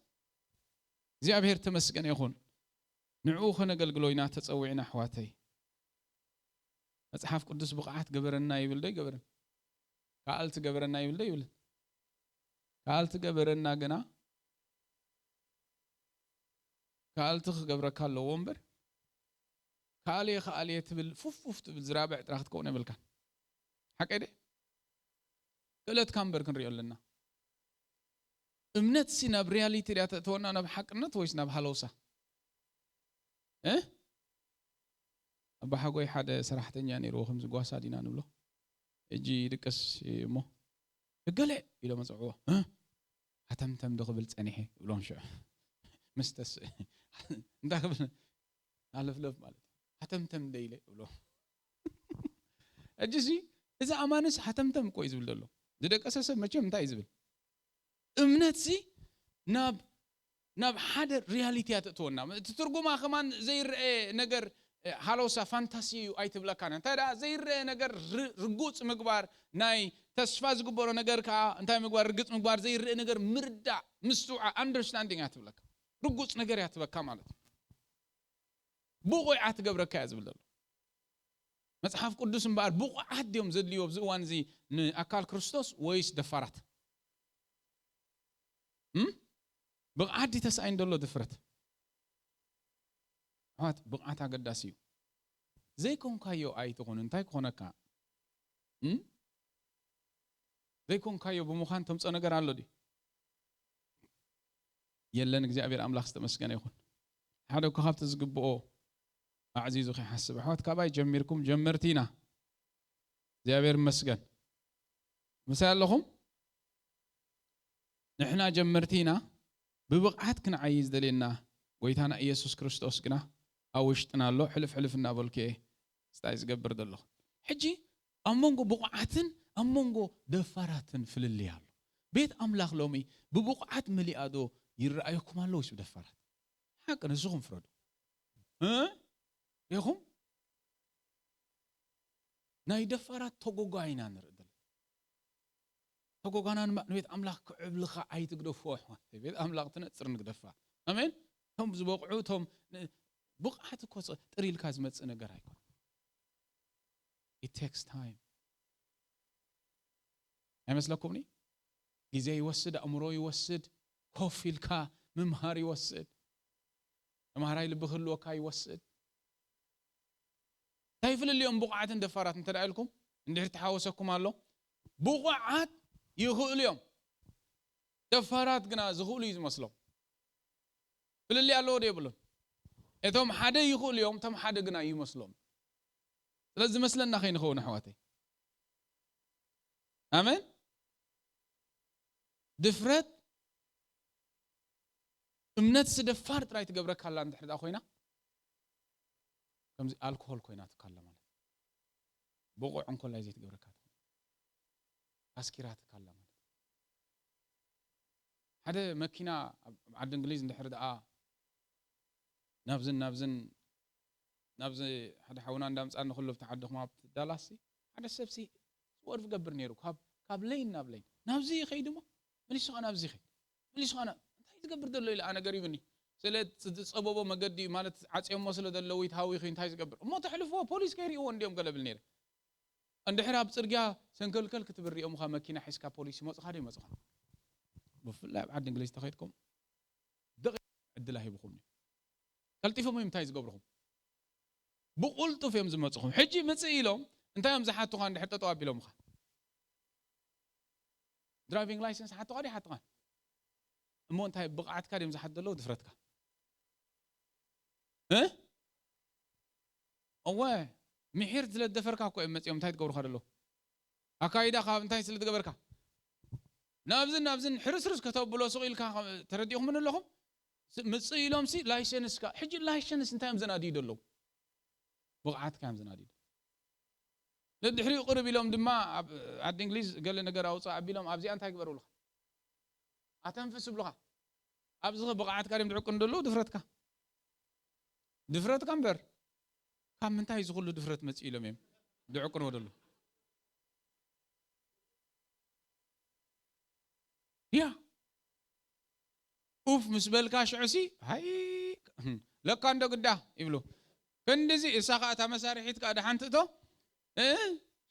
እግዚኣብሔር ተመስገን ይኹን። ንዕኡ ከነገልግሎ ኢና ተጸዊዕና ኣሕዋተይ። መጽሓፍ ቅዱስ ብቕዓት ገበረና ይብል ዶ ይገብርን? ከኣልቲ ገበረና ይብል ዶ ይብልን? ከኣልቲ ገበረና ግና፣ ከኣልቲ ክገብረካ ኣለዎ እምበር፣ ከኣልየ፣ ከኣልየ ትብል፣ ፉፍ ፉፍ ትብል ዝራብዕ ጥራሕ ክትከውን የብልካን። ሓቀይ ደ? ክእለትካ እምበር ክንሪኦ ኣለና። እምነትሲ ናብ ሪያሊቲ ድያ ተእትወና፣ ናብ ሓቅነት ወይስ ናብ ሃለውሳ? እ? ኣባሓጎይ ሓደ ሰራሕተኛ ነይርዎ፣ ከምዚ ጓሳ ዲና ንብሎ። እጂ ይድቅስ እሞ፣ "እገለ" ኢሎም ኣጽውዕዎ። "እ? ሃተምተም ዶ ክብል ጸኒሐ?" ይብሎም ሽዑ። ምስ ተስ-፣ እንታይ ክብል? ሃለፍለፍ ማለት እዩ። "ሃተምተም ዶ ኢለ?" ይብሎ። እጅሲ፣ እዚ ኣማንስ ሃተምተም እኮ እዩ ዝብል ዘሎ። ዝደቀሰ ሰብ መቸም እንታይ እዩ ዝብል? እምነትሲ ናብ፣ ናብ ሓደ ሪያሊቲ እያ ተእትወና። እቲ ትርጉማ ከማን ዘይረአ ነገር፣ እ፣ ሃለውሳ ፋንታሲ እዩ ኣይትብለካን። እንታይ ደኣ ዘይረአ ነገር ር-፣ ርጉጽ ምግባር፣ ናይ ተስፋ ዝግበሮ ነገር ከኣ እንታይ ምግባር? ርግጽ ምግባር፣ ዘይረአ ነገር ምርዳእ፣ ምስትውዓል፣ ኣንደርስታንዲንግ እያ ትብለካ። ርጉጽ ነገር እያ ትበካ ማለት እዩ። ብቑዓት ትገብረካ እያ ዝብል ዘሎ። መጽሓፍ ቅዱስ እምበኣር ብቑዓት ድዮም ዘድልዮ ኣብዚ እዋን እዚ ንኣካል ክርስቶስ ወይስ ደፋራት? እም? ብቕዓት ድዩ ተሳኢኑ ዘሎ ድፍረት? ኣሕዋት፣ ብቕዓት ኣገዳሲ እዩ። ዘይኮንካዮ ኣይትኹን፣ እንታይ ክኾነካ? እም? ዘይኮንካዮ ብምዃን ተምጾ ነገር ኣሎ ድዩ? የለን። እግዚኣብሔር ኣምላኽ ዝተመስገነ ይኹን። ሓደ እኮ ካብቲ ዝግብኦ ኣዕዚዙ ከይሓስብ፣ ኣሕዋት፣ ካባይ ጀሚርኩም ጀመርቲ ኢና። እግዚኣብሔር ይመስገን። ምሳይ ኣለኹም? ንሕና ጀመርቲ ኢና። ብብቕዓት ክንዓዪ ዝደልየና ጎይታና ኢየሱስ ክርስቶስ ግና ኣብ ውሽጥና ኣሎ። ሕልፍ ሕልፍ እናበልኩ እየ ስታይ ዝገብር ዘለኹ። ሕጂ ኣብ መንጎ ብቑዓትን ኣብ መንጎ ደፋራትን ፍልልይ ኣሎ። ቤት ኣምላኽ ሎሚ ብብቑዓት መሊኣ ዶ ይረኣየኩም ኣሎ ወይስ ብደፋራት? ሓቂ ንስኹም ፍረዱ። እ? ኢኹም? ናይ ደፋራት ተጎጓ ኢና ንርኢ ዘለና። ተጎጓና ንማ-፣ ንቤት ኣምላኽ ክዕብልኻ ኣይትግደፎ ኣሕዋተይ። ቤት ኣምላኽ ትነጽር ንግደፋ። ኣሜን። እቶም ዝበቕዑ፣ እቶም ን-፣ ብቕዓት እኮ ጽ-፣ ጥር ኢልካ ዝመጽእ ነገር ኣይኮነን። It takes time። ኣይመስለኩምኒ? ግዜ ይወስድ፣ ኣእምሮ ይወስድ፣ ኮፍ ኢልካ ምምሃር ይወስድ፣ ተምሃራይ ልቢ ክህልወካ ይወስድ። እንታይ ፍልልዮም ብቑዓትን ደፋራት እንተ ደኣ ኢልኩም፣ እንድሕር ተሓወሰኩም ኣሎ፣ ብቑዓት ይኽእሉ እዮም፣ ደፋራት ግና ዝኽእሉ እዩ ዝመስሎም። ፍልልይ ኣለዎ ዶ የብሉን? እቶም ሓደ ይኽእሉ እዮም፣ እቶም ሓደ ግና ይመስሎም። ስለዚ ዝመስለና ከይንኸውን ኣሕዋተይ። ኣሜን። ድፍረት እምነትሲ ደፋር ጥራይ ትገብረካ ኣላ እንድሕር ደኣ ኮይና፣ ከምዚ ኣልኮሆል ኮይናትካ ኣላ ማለት እዩ። ብቑዕ እንኮላይ ዘይትገብረካ ትኾን። ኣስኪራትካ ኣላ ማለት እዩ። ሓደ መኪና ኣብ ዓዲ እንግሊዝ እንድሕር ደኣ ናብዝን ናብዝን ናብዚ ሓደ ሓውና እንዳምጻኒ ከሎ ኣብቲ ዓዲ ኹማ ኣብቲ ዳላስሲ ሓደ ሰብሲ ስወርፍ ገብር ነይሩ። ካብ ካብ ለይን ናብ ለይን ናብዚ ይኸይድ እሞ መሊሱ ኸዓ ናብዚ ይኸይድ፣ መሊሱ ኸዓ ና-፣ እንታይ ዝገብር ዘሎ ኢለ ኣነ ገሪምኒ። ስለ ዝጸበቦ መገዲ ማለት ዓጽዮሞ ስለ ዘለዉ ይትሃዊኺ እንታይ ዝገብር እሞ ተሕልፍዎ ፖሊስ ከይርእይዎ እንድዮም ገለ ብል ነይረ። እንድሕር ኣብ ጽርግያ ሰንከልከል ክትብል ሪኦምኻ መኪና ሒዝካ ፖሊስ ይመጹኻ ዶ ይመጹኻ? ብፍላይ ኣብ ዓዲ እንግሊዝ ተኸይድኩም ደቒቕ ዕድል ኣሂብኹም እዩ። ቀልጢፎም እዮም እንታይ ዝገብርኹም? ብቑልጡፍ እዮም ዝመጹኹም። ሕጂ ምጽእ ኢሎም እንታይ እዮም ዝሓቱኻ እንድሕር ጠጠው ኣቢሎምኻ? ድራይቪንግ ላይሰንስ ሓቱኻ ድዩ ሓቱኻ? እሞ እንታይ ብቕዓትካ ድዮም ዝሓቱ ዘለዉ ድፍረትካ? እ? እወ፣ ምሒር ስለ ዝደፈርካ እኮ እዮም መጺኦም እንታይ ትገብሩኻ ዘለዉ? ኣካይዳ ካብ እንታይ ስለ ዝገበርካ? ናብዝን ናብዝን ሕርስርስ ከተብሎ ሱቕ ኢልካ ተረዲእኹምን ኣለኹም? ስ-፣ ምጽእ ኢሎምሲ ላይሰንስካ፣ ሕጂ ላይሰንስ እንታይ እዮም ዘናድዩ ዘለዉ? ብቕዓትካ እዮም ዘናድዩ። ነድሕሪኡ ቅርብ ኢሎም ድማ ኣብ ዓዲ እንግሊዝ ገለ ነገር ኣውጽእ ኣቢሎም ኣብዚኣ እንታይ ግበሩልካ? ኣተንፍስ ይብሉኻ። ኣብዚ ኸ ብቕዓትካ ድዮም ዝዕቅኑ ዘለዉ ድፍረትካ? ድፍረትካ እምበር ካብ ምንታይ እዚ ኩሉ ድፍረት መጺኡ ኢሎም እዮም ዝዕቅንዎ ዘለዉ? ያ ኡፍ ምስ በልካ ሽዑሲ ሃይ ለካ እንዶ ግዳ ይብሉ። ክንድዚ እሳ ኸኣ እታ መሳርሒት ከኣ ደሓን ትእቶ እ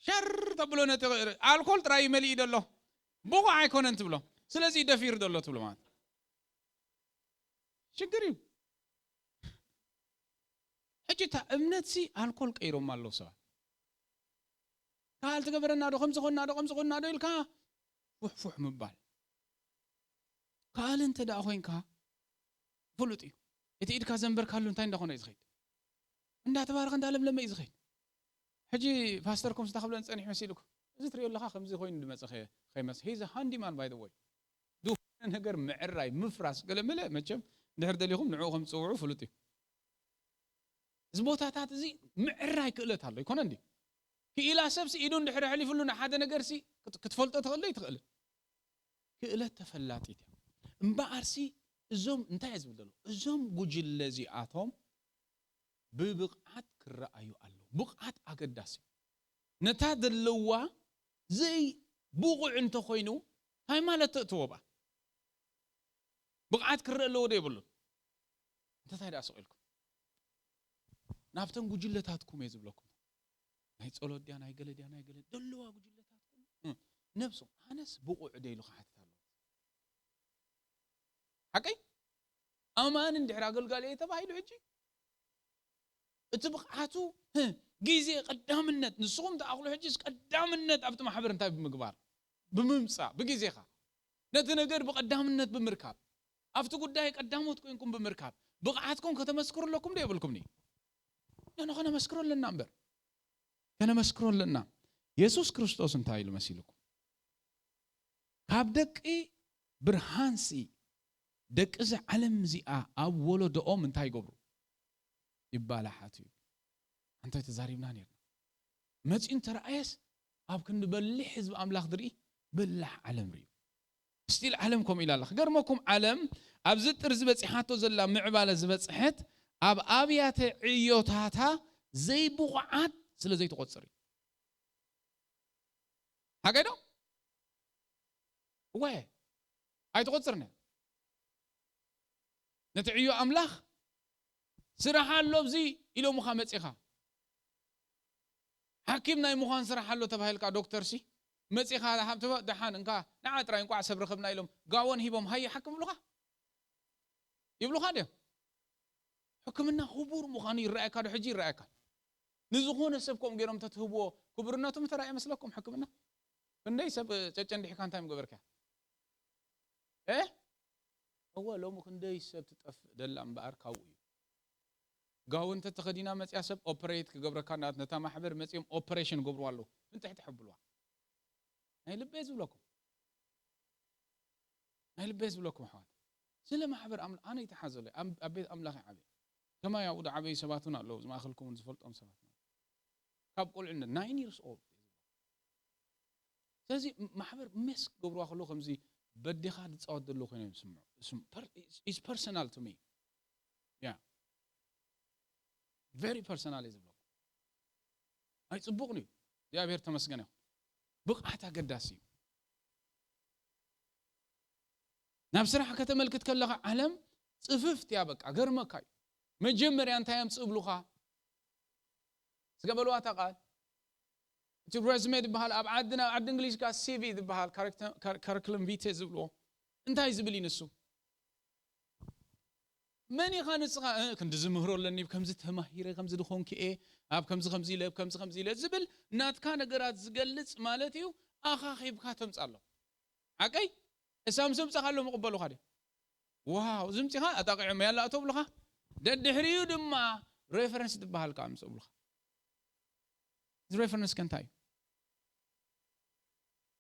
ሸር ተብሎ ነቲ ኣልኮል ጥራይ እዩ መሊኡ ዘሎ ብቑዕ ኣይኮነን ትብሎ። ስለዚ እዩ ደፊሩ ዘሎ ትብሎ ማለት ሽግር እዩ። ሕጂ እታ እምነትሲ ኣልኮል ቀይሮማ ኣለዉ ሰባት። ካልእ ትገበረና ዶ ከምዚ ኾንና ዶ ከምዚ ኾንና ዶ ኢልካ ፉሕፉሕ ምባል። ካልእ እንተ ደኣ ኮይንካ ፍሉጥ እዩ። እቲ ኢድካ ዘንበርካሉ እንታይ እንዳኾነ እዩ ዝኸይድ? እንዳተባረኸ እንዳለምለመ እዩ ዝኸይድ። ሕጂ ፓስተር ኮምስ እንታይ ክብለኒ ጸኒሑ መሲልኩ? እዚ ትሪኦ ኣለኻ ከምዚ ኮይኑ ዝመጸ ከ-፣ ከይመስ-፣ he's a handyman by the way። ዝኾነ ነገር ምዕራይ፣ ምፍራስ፣ ገለ መለ መቸም እንድሕር ደሊኹም ንዕኡ ከም ትጽውዑ ፍሉጥ እዩ። እዚ ቦታታት እዚ ምዕራይ ክእለት ኣሎ፣ ይኮነ እንዲ? ክኢላ ሰብሲ ኢዱ እንድሕር ኣሕሊፍሉ ንሓደ ነገርሲ ክት-፣ ክትፈልጦ ትኽእል ዶ ይትኽእልን? ክእለት ተፈላጢት እያ። እምበኣርሲ እዞም እንታይ እየ ዝብል ዘሎ? እዞም ጉጅለ እዚኣቶም ብብቕዓት ክረኣዩ ኣለዎም። ብቕዓት ኣገዳሲ እዩ። ነታ ዘለዋ ዘይብቑዕ እንተኾይኑ እንታይ ማለት ተእትዎ ብኣ? ብቕዓት ክረአ ኣለዎ ዶ የብሉን? እንተታይ ደኣ ስቕ ኢልኩም? ናብተን ጉጅለታትኩም እየ ዝብለኩም። ናይ ጸሎት ድያ፣ ናይ ገለ ድያ፣ ናይ ገለ ደለዋ ጉጅለታትኩም? እ፣ ነብሶም፣ ኣነስ ብቑዕ ደ ኢሉ ክሓትት ኣለዎ። ሓቀይ? ኣማኒ እንድሕር ኣገልጋሊ እየ ተባሂሉ ሕጂ፣ እቲ ብቕዓቱ፣ ህ፣ ግዜ ቀዳምነት፣ ንስኹም ትኣኽሉ ሕጂስ ቀዳምነት ኣብቲ ማሕበር እንታይ ብምግባር? ብምምጻእ፣ ብግዜኻ። ነቲ ነገር ብቐዳምነት ብምርካብ፣ ኣብቲ ጉዳይ ቀዳሞት ኮንኩም ብምርካብ፣ ብቕዓትኩም ከተመስክሩ ኣለኩም ዶ የብልኩምኒ? ንሕና ከነመስክሮ ኣለና እምበር። ከነመስክሮ ኣለና። የሱስ ክርስቶስ እንታይ ኢሉ መሲልኩም? ካብ ደቂ ብርሃንሲ፣ ደቂ እዛ ዓለም እዚኣ ኣብ ወለዶኦም እንታይ ይገብሩ? ይባላሓቱ እዩ። ኣንታይ ተዛሪብና ነርና። መጺኡ እንተረኣየስ፣ ኣብ ክንዲ በሊሕ ህዝቢ ኣምላኽ ዝርኢ፣ በላሕ ዓለም ርእዩ። ስቲል ዓለም ከምኡ ኢላ ኣላ። ክገርመኩም፣ ዓለም ኣብዚ ጥርዚ በጺሓቶ ዘላ ምዕባለ ዝበጽሐት፣ ኣብ ኣብያተ ዕዮታታ ዘይብቑዓት ስለ ዘይትቖጽር እዩ። ሓቀይ ዶ? እወ፣ ኣይትቖጽርን እያ። ነቲ ዕዮ ኣምላኽ ስራሕ ኣሎ ኣብዚ ኢሎምኻ መጺኻ። ሓኪም ናይ ምዃን ስራሕ ኣሎ ተባሂልካ ዶክተርሲ መጺኻ ሃብቲ ደሓን እንካ ንዓ ጥራይ እንቋዕ ሰብ ረኸብና ኢሎም ጋወን ሂቦም ሃየ ሓክም ይብሉኻ? ይብሉኻ ድዮም? ሕክምና ክቡር ምዃኑ ይረኣየካ ዶ? ሕጂ ይረኣየካ። ንዝኾነ ሰብ ከምኡ ገይሮም ተትህብዎ ክቡርነቱ ምተራእየ መስለኩም ሕክምና? ክንደይ ሰብ ጨጨንዲሕካ እንታይ ምገበርካ? እ? እወ፣ ሎሚ ክንደይ ሰብ ትጠፍእ ደላ እምበኣር ካብኡ እዩ። ጋውን ተተኸዲና መጽያ ሰብ ኦፐሬት ክገብረካ እናት ነታ ማሕበር መጽዮም ኦፐሬሽን ገብርዋ ኣለዉ። ፍንጥሕጥሕ ኣብልዋ። ናይ ልበ ዝብለኩም። ናይ ልበይ ዝብለኩም ኣሕዋት፣ ስለ ማሕበር ኣም-፣ ኣነ ይተሓዘለይ፣ ኣብ፣ ኣብ ቤት ኣምላኽ ይዓበየ። ከማይ ኣብኡ ዝዓበዩ ሰባት እውን ኣለዉ፣ ዝማእኸልኩም እውን ዝፈልጦም ሰባት ማለት እዩ። ካብ ቁልዕነት፣ nine years old። ስለዚ ማሕበር ሜስ ክገብርዋ ከለዉ ከምዚ በዴኻ ዝጻወት ዘለዉ ኮይኖም ይስምዑ። ይስም-፣ per-፣ it's personal to me። Yeah። Very personal እዩ ዝብለኩም። ኣይ ጽቡቕ እዩ። እግዚኣብሔር ተመስገን ይኹን። ብቕዓት ኣገዳሲ እዩ። ናብ ስራሕ ከተመልክት ከለኻ ዓለም ጽፍፍት እያ በቃ፣ ገርመካ እዩ። መጀመርያ እንታይ ኣምጽእ እብሉኻ? ስገ በልዋ እታ ቃል። እቲ ረዝሜ ዝበሃል ኣብ ዓድና፣ ኣብ ዓዲ እንግሊዝ ከኣ ሲ ቪ ዝበሃል፣ ካሪክተ-፣ ካር-፣ ካሪክለም ቪቴ ዝብልዎ። እንታይ ዝብል እዩ ንሱ? መን ኢኻ ንስኻ? እ፣ ክንዲ ዝምህሮ ኣለኒ፣ ከምዚ ተማሂረ፣ ከምዚ ዝኾንኩ እየ፣ ኣብ ከምዚ ከምዚ ኢለ፣ ኣብ ከምዚ ከምዚ ኢለ ዝብል ናትካ ነገራት ዝገልጽ ማለት እዩ። ኣኻኺብካ ተምጻ ኣሎ። ሓቀይ? እሳም ዘምጻኻ ኣሎ መቕበሉኻ ድዩ? ዋው፣ ዝምጺኻ ኣጣቂዖም ያላ ኣቶ ብሉኻ። ደድሕሪኡ ድማ ሬፈረንስ ዝበሃል ከኣ ኣምጽእ ብሉኻ። እዚ ሬፈረንስ ከ እንታይ እዩ?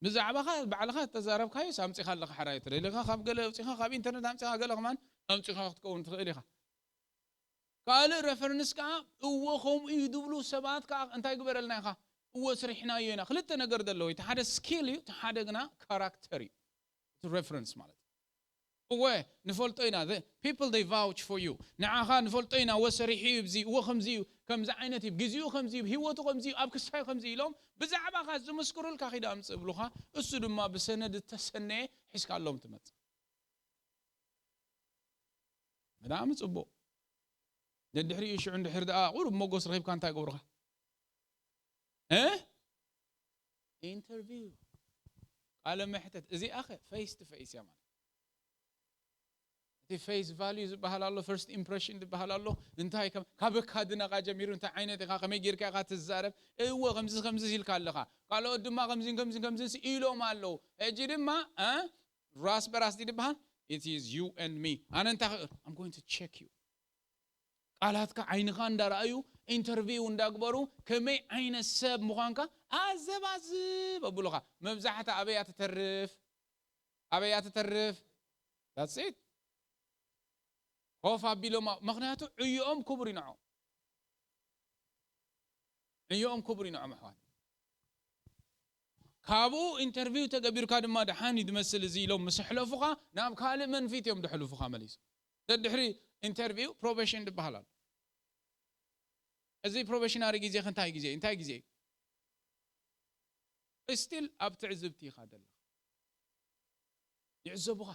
ብዛዕባኻ ባዕልኻ እተዛረብካዮስ ኣምጺኻ ኣለኻ፣ ሕራይ ተደሊኻ ካብ ገለ ኣውጺኻ፣ ካብ ኢንተርነት ኣምጺኻ፣ ገለ ከማን ኣምጺኻ ክትከውን ትኽእል ኢኻ። ካልእ ሬፈረንስ ከኣ፣ እወ ከምኡ እዩ ዝብሉ ሰባት ከኣ እንታይ ግበረልና ኢኻ? እወ ስሪሕናዮ ኢና። ክልተ ነገር ዘለዎ እዩ። እቲ ሓደ ስኪል እዩ፣ እቲ ሓደ ግና ካራክተር እዩ። እቲ ሬፈረንስ ማለት እዩ። እወ ንፈልጦ ኢና፣ the people they vouch for you። ንዓኻ ንፈልጦ ኢና፣ እወ ሰሪሑ እዩ፣ እዚ፣ እወ ከምዚ እዩ፣ ከምዚ ዓይነት እዩ፣ ግዜኡ ከምዚ እዩ፣ ህይወቱ ከምዚ እዩ፣ ኣብ ክሳዩ ከምዚ እዩ ኢሎም ብዛዕባኻ ዝምስክሩልካ ኺድ ኣምጽእ እብሉኻ፣ እሱ ድማ ብሰነድ እተሰነየ ሒዝካሎም ትመጽእ። ብጣዕሚ ጽቡቕ። ደድሕሪኡ ሽዑ እንድሕር ደኣ ቁሩብ ሞጎስ ረኺብካ እንታይ ገብሩኻ? እ? ኢንተርቪው። ቃለ መሕተት። እዚኣ ኸ ፌስ ቱ ፌስ እያ ማለት። እቲ ፌስ ቫልዩ ዝበሃል ኣሎ፣ ፈርስት ኢምፕሬሽን ዝበሃል ኣሎ። እንታይ ከም፣ ካብ ኣካድናኻ ጀሚሩ እንታይ ዓይነት ኢኻ፣ ከመይ ጌርካ ኢኻ ትዛረብ? እወ፣ ከምዚ፣ ከምዚ ኢልካ ኣለኻ። ካልኦት ድማ ከምዚን ከምዚን ከምዚን ኢሎም ኣለዉ። ሕጂ ድማ፣ እ? ራስ በራስ ድዩ ዝበሃል? It is you and me። ኣነ እንታይ ክእል? I'm going to check you። ቃላትካ ዓይንኻ እንዳረኣዩ፣ ኢንተርቪው እንዳግበሩ፣ ከመይ ዓይነት ሰብ ምዃንካ ኣዘባዝብ ኣብሉኻ። መብዛሕትኣ ኣበይ እያ ትተርፍ? ኣበይ እያ ትተርፍ? That's it። ኮፍ ኣቢሎም፣ ምኽንያቱ ዕዮኦም ክቡር እዩ ንዖም። ዕዮኦም ክቡር እዩ ንዖም ኣሕዋት። ካብኡ ኢንተርቪው ተገቢርካ ድማ ደሓን እዩ ዝመስል እዚ ኢሎም ምስ ኣሕለፉኻ፣ ናብ ካልእ መንፊት እዮም ዘሕልፉኻ መሊሶም። ደድሕሪ ኢንተርቪው ፕሮቤሽን ዝበሃል ኣሎ። እዚ ፕሮቤሽናሪ ግዜ ከ እንታይ ግዜ እዩ? እንታይ ግዜ እዩ? ስቲል ኣብ ትዕዝብቲ ኢኻ ዘለኻ። ይዕዘቡኻ።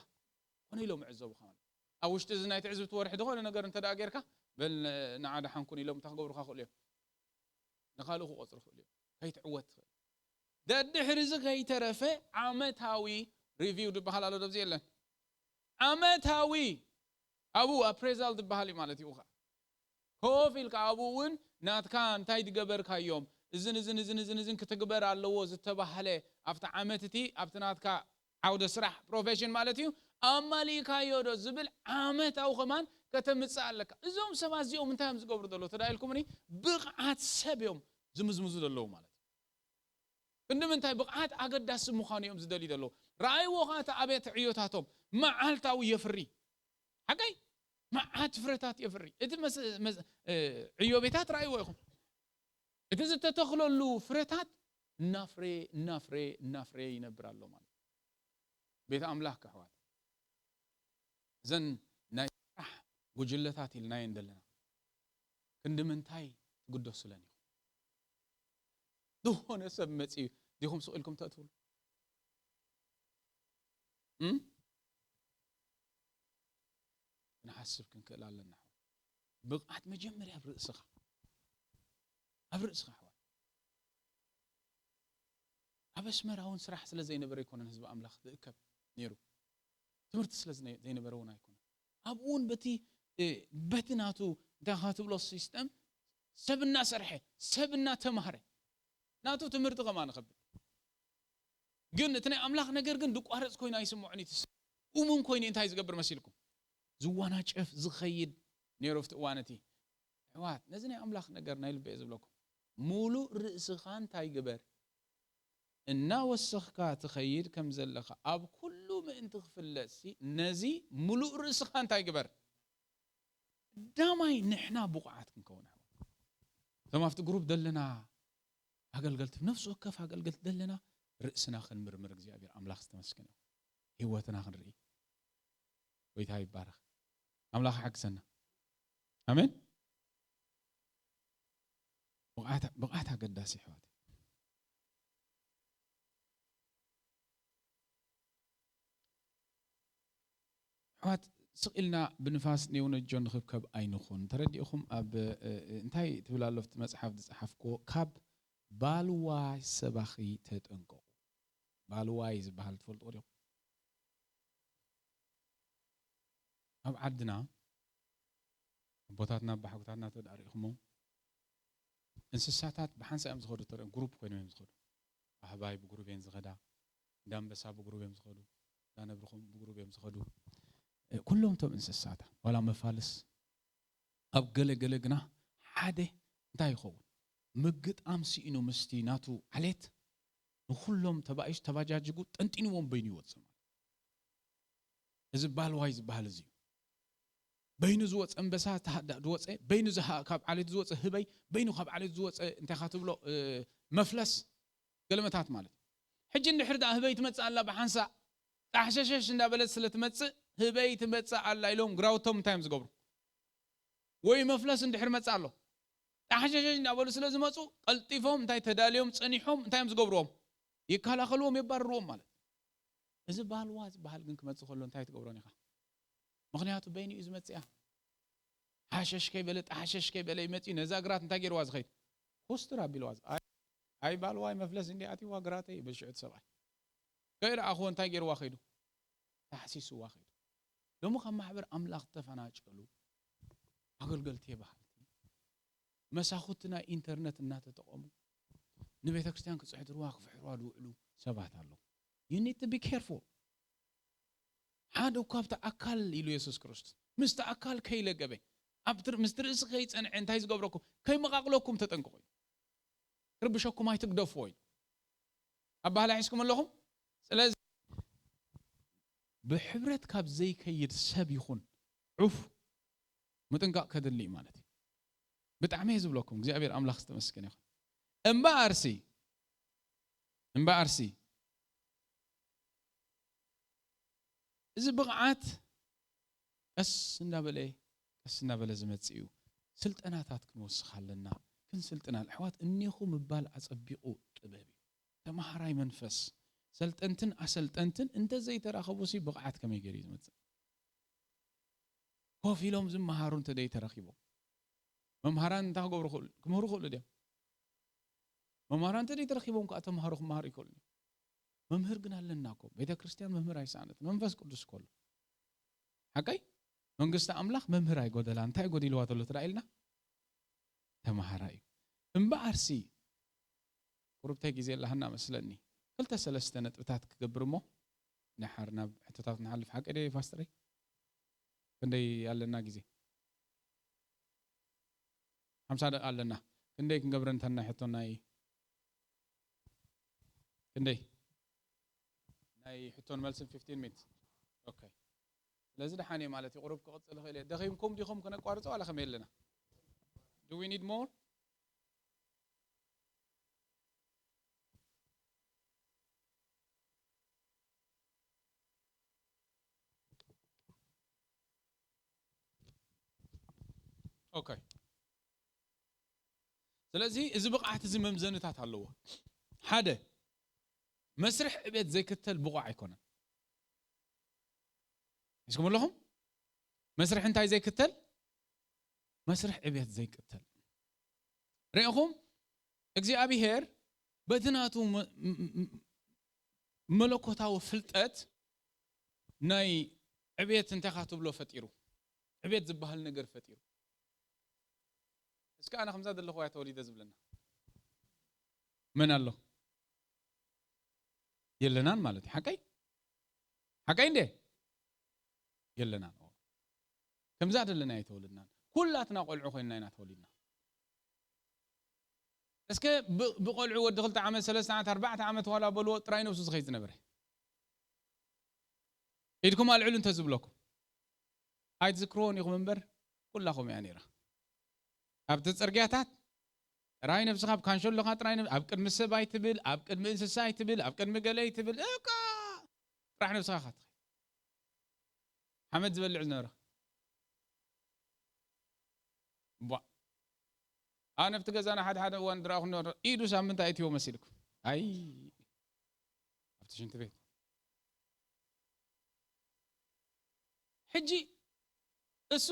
ኮነ ኢሎም ይዕዘቡኻ ማለት እዩ። ኣብ ውሽጢ እዚ ናይ ትዕዝብቲ ወርሒ ዝኾነ ነገር እንተ ደኣ ጌርካ፣ በል ንዓ ደሓን ኩን ኢሎም እንታይ ክገብሩኻ ክእሉ እዮም? ንኻልእ ክቆጽሩ ክእሉ እዮም። ከይትዕወት ትኽእል። ደድሕሪ እዚ ከይተረፈ ዓመታዊ ሪቪው ዝበሃል ኣሎ ዶ? ኣብዚ የለን። ዓመታዊ ኣብኡ ኣፕሬዛል ዝበሃል እዩ ማለት እዩ። ኸ ኮፍ ኢልካ ኣብኡ እውን ናትካ እንታይ ዝገበርካዮም፣ እዝን እዝን እዝን እዝን እዝን ክትግበር ኣለዎ ዝተባህለ ኣብቲ ዓመት እቲ፣ ኣብቲ ናትካ ዓውደ ስራሕ ፕሮፌሽን ማለት እዩ፣ ኣማሊእካዮ ዶ ዝብል ዓመታዊ ከማን ከተምጽእ ኣለካ። እዞም ሰባት እዚኦም እንታይ እዮም ዝገብሩ ዘለዉ ተዳኢልኩምኒ? ብቕዓት ሰብ እዮም ዝምዝምዙ ዘለዉ ማለት እዩ። ክንዲ ምንታይ ብቕዓት ኣገዳሲ ምዃኑ እዮም ዝደልዩ ዘለዉ። ረኣይዎ ኸዓ እቲ ኣብያተ ዕዮታቶም መዓልታዊ የፍሪ። ሓቀይ? መዓት ፍረታት የፍሪ። እቲ መስ-፣ መስ-፣ እ፣ ዕዮ ቤታት ረኣይዎ ኢኹም። እቲ ዝተተኽለሉ ፍረታት እናፍረየ፣ እናፍረየ፣ እናፍረየ ይነብር ኣሎ ማለት እዩ። ቤት ኣምላኽ ከሕዋት፣ እዘን ናይ ስራሕ ጉጅለታት ኢልናየን ዘለና ክንዲ ምንታይ ትግደሱለን ኢኹም? ዝኾነ ሰብ መጺኡ ዲኹም ስቕ ኢልኩም ተእትውሉ? እም? ክንሓስብ ክንክእል ኣለና። ብቕዓት መጀመርያ ኣብ ርእስኻ፣ ኣብ ርእስኻ ኣሕዋት። ኣብ ኣስመራ እውን ስራሕ ስለ ዘይነበረ ኣይኮነን ህዝቢ ኣምላኽ ዝእከብ ነይሩ። ትምህርቲ ስለ ዝነ-፣ ዘይነበረ እውን ኣይኮነን። ኣብኡ እውን በቲ፣ እ፣ በቲ ናቱ እንታይ ኻ ትብሎ ሲስተም ሰብ እናሰርሐ፣ ሰብ እናተማህረ፣ ናቱ ትምህርቲ ከማን ይኸብድ። ግን እቲ ናይ ኣምላኽ ነገር ግን ድቋረጽ ኮይኑ ኣይስምዖን እዩ። እቲ ሰብ እሙን ኮይኑ እንታይ ዝገብር መሲልኩም? ዝዋናጨፍ ዝኸይድ ነይሩ ኣብቲ እዋን እቲ። ኣሕዋት፣ ነዚ ናይ ኣምላኽ ነገር ናይ ልቢ እየ ዝብለኩም። ሙሉእ ርእስኻ እንታይ ግበር? እናወሰኽካ ትኸይድ ከም ዘለኻ ኣብ ኩሉ ምእንቲ ክፍለጥሲ ነዚ ምሉእ ርእስኻ እንታይ ግበር? ቀዳማይ ንሕና ብቑዓት ክንከውን ኣሕዋት። እቶም ኣብቲ ግሩፕ ዘለና ኣገልገልቲ፣ ነፍሲ ወከፍ ኣገልገልቲ ዘለና ርእስና ክንምርምር እግዚኣብሔር ኣምላኽ ዝተመስገነ ይሁን። ህይወትና ክንርኢ። ጎይታ ይባረኽ። ኣምላኽ ሓግዘና። ኣሜን። ብቕዓት፣ ብቕዓት ኣገዳሲ ኣሕዋት። ኣሕዋት፣ ስቕ ኢልና ብንፋስ ኔውነጆ ንኽብከብ ኣይንኹን። ተረዲእኹም? ኣብ፣ እ፣ እ፣ እንታይ ትብል ኣሎ ኣብቲ መጽሓፍ ዝጸሓፍክዎ? ካብ ባልዋይ ሰባኺ ተጠንቀቑ። ባልዋይ ዝበሃል ትፈልጥዎ ዲኹም? ኣብ ዓድና ኣቦታትና ኣቦሓጎታትና ተዳሪኹሞ እንስሳታት ብሓንሳእ እዮም ዝኸዱ፣ ተሪኦም ግሩፕ ኮይኖም እዮም ዝኸዱ። ኣህባይ ብግሩፕ እየን ዝኸዳ፣ እንዳ ኣንበሳ ብግሩፕ እዮም ዝኸዱ፣ እንዳ ነብሪ ኸም ብግሩፕ እዮም ዝኸዱ። እ፣ ኩሎም እቶም እንስሳታት ዋላ መፋልስ ኣብ ገለ ገለ ግና ሓደ እንታይ ይኸውን? ምግጣም ስኢኑ ምስቲ ናቱ ዓሌት ንኹሎም ተባኢሽ ተባጃጅጉ ጠንጢንዎም በይኑ ይወጽእ ማለት። እዚ ባልዋይ ዝበሃል እዚ እዩ። በይኑ ዝወፀ ኣንበሳ ተሃዳ ዝወፀ፣ በይኑ ዝሃ-፣ ካብ ዓሌት ዝወፀ ህበይ፣ በይኑ ካብ ዓሌት ዝወፀ እንታይ ኻ ትብሎ፣ እ፣ መፍለስ ገለመታት ማለት እዩ። ሕጂ እንድሕር ደኣ ህበይ ትመፅእ ኣላ ብሓንሳእ ጣሕሸሸሽ እንዳበለት ስለ ትመፅእ ህበይ ትመፅእ ኣላ ኢሎም ግራውቶም እንታይ እዮም ዝገብሩ? ወይ መፍለስ እንድሕር መፅእ ኣሎ ጣሕሸሸሽ እንዳበሉ ስለ ዝመፁ ቀልጢፎም እንታይ ተዳልዮም ፀኒሖም እንታይ እዮም ዝገብርዎም? ይከላኸልዎም፣ የባርርዎም ማለት። እዚ ባልዋ ዝበሃል ግን ክመፅእ ከሎ እንታይ ትገብሮን ኢኻ? ምኽንያቱ በይኑ እዩ ዝመፅእ እያ። ሓሸሽ ከይበለ ጣሓሸሽ ከይበለ ይመፅእ እዩ። ነዛ ግራት እንታይ ገይርዋ ዝኸይድ? ኩስትር ኣቢልዋ ዝ-፣ ኣይ፣ ኣይ ባልዋይ መፍለስ እንዲ ኣትይዋ ግራተይ ይብል ሽዑ እቲ ሰብኣይ። ከይረኣኽዎ እንታይ ገይርዋ ከይዱ? ታሕሲስዋ ከይዱ። ሎሚ ካብ ማሕበር ኣምላኽ ዝተፈናጨሉ ኣገልገልቲ የባህልቲ መሳኹቲ ናይ ኢንተርነት እናተጠቐሙ ንቤተ ክርስቲያን ክጽሕድርዋ ክፍሕርዋ ዝውዕሉ ሰባት ኣለዉ። You need to be careful። ሓደ እኳ ኣብቲ ኣካል ኢሉ የሱስ ክርስቶስ ምስቲ ኣካል ከይለገበ ኣብቲ ር-፣ ምስቲ ርእሲ ከይጸንዐ እንታይ ዝገብረኩም? ከይመቓቕለኩም ተጠንቀቑ እዩ። ክርብሸኩም ኣይትግደፍዎ እዩ። ኣባህላ ሒዝኩም ኣለኹም። ስለዚ ብሕብረት ካብ ዘይከይድ ሰብ ይኹን ዑፍ ምጥንቃቕ ከድሊ እዩ ማለት እዩ። ብጣዕሚ እየ ዝብለኩም፣ እግዚኣብሔር ኣምላኽ ዝተመስገነ ይኹን። እምበኣርሲ፣ እምበኣርሲ፣ እዚ ብቕዓት ቀስ እንዳበለ፣ ቀስ እንዳበለ ዝመጽእ እዩ። ስልጠናታት ክንወስኽ ኣለና። ክንስልጥን ኣለ-፣ ኣሕዋት፣ እኒኹ ምባል ኣጸቢቑ ጥበብ እዩ። ተማሃራይ መንፈስ፣ ሰልጠንትን ኣሰልጠንትን እንተ ዘይተራኸቡሲ ብቕዓት ከመይ ገይሩ እዩ ዝመጽእ? ኮፍ ኢሎም ዝመሃሩ እንተ ዘይተረኺቦም፣ መምሃራን እንታይ ክገብሩ ክእሉ? ክምህሩ ክእሉ ድዮም? መምሃራን እንተ ዘይተረኺቦም ከኣ ተምሃሮ ክመሃሩ ይክእሉ ድዮም? መምህር ግን ኣለና እኮ። ቤተ ክርስቲያን መምህር ኣይሰኣነትን። መንፈስ ቅዱስ እኮ ኣሎ። ሓቀይ? መንግስቲ ኣምላኽ መምህር ኣይጎደላን። እንታይ ጎዲልዋ ተሎ ትረኣ ኢልና? ተምሃራይ እዩ። እምበኣርሲ፣ ቁሩብተይ ግዜ ኣለሃና መስለኒ። ክልተ ሰለስተ ነጥብታት ክገብር እሞ፣ ንሓር ናብ ሕቶታት ንሓልፍ። ሓቂ ድየ ፓስተረይ? ክንደይ ኣለና ግዜ? ሓምሳ ደቂቃ ኣለና። ክንደይ ክንገብረ እንተና ሕቶ ናይ፣ ክንደይ? ናይ ሕቶን መልስን ፊፍቲን ሚኒትስ። ኦኬ። ስለዚ ደሓን እየ ማለት እዩ። ቁሩብ ክቕጽል እኽእል እየ። ደኺምኩም ዲኹም ክነቋርጾ ዋላ ከመይ ኣለና? Do we need more? ኦኬ። ስለዚ እዚ ብቕዓት እዚ መምዘንታት ኣለዎ። ሓደ፣ መስርሕ ዕቤት ዘይክተል ብቑዕ ኣይኮነን። ሒዝኩም ኣለኹም? መስርሕ እንታይ ዘይክተል? መስርሕ ዕቤት ዘይክተል። ርኢኹም? እግዚኣብሄር በቲ ናቱ መ-፣ ም-፣ ም-፣ መለኮታዊ ፍልጠት ናይ ዕቤት እንታይ ኻ ትብሎ ፈጢሩ? ዕቤት ዝበሃል ነገር ፈጢሩ። እስከ ኣነ ከምዛ ዘለኹዋ እያ ተወሊደ ዝብለና መን ኣሎ? የለናን ማለት እዩ። ሓቀይ? ሓቀይ እንዴ? የለናን። ከምዛ ዘለና ኣይተወልድናን። ኩላትና ቆልዑ ኮይንና ኢና ተወሊድና። እስከ ብ-፣ ብቆልዑ ወዲ ክልተ ዓመት፣ ሰለስተ ዓመት፣ ኣርባዕተ ዓመት ዋላ በልዎ ጥራይ ነብሱ ዝኸይድ ዝነበረ። ኢድኩም ኣልዕሉ እንተዝብለኩም ኣይትዝክርዎን ኢኹም እምበር ኩላኹም እያ ነይራ። ኣብቲ ጽርግያታት ጥራይ ነብስኻ ኣብ ካንሸሎኻ ጥራይ ነብ-፣ ኣብ ቅድሚ ሰብ ኣይትብል፣ ኣብ ቅድሚ እንስሳ ኣይትብል፣ ኣብ ቅድሚ ገለ ኣይትብል፣ እካ ጥራሕ ነብስኻ ኢኻ ትኸይድ። ሓመድ ዝበልዕ ዝነበረ ቧ ኣነ ኣብቲ ገዛና ሓደ ሓደ እዋን ዝረኣኹ ነበረ። ኢዱ ሳምንት ኣይእትዎ መሲልኩ። ኣይ ኣብቲ ሽንቲ ቤት ሕጂ እሱ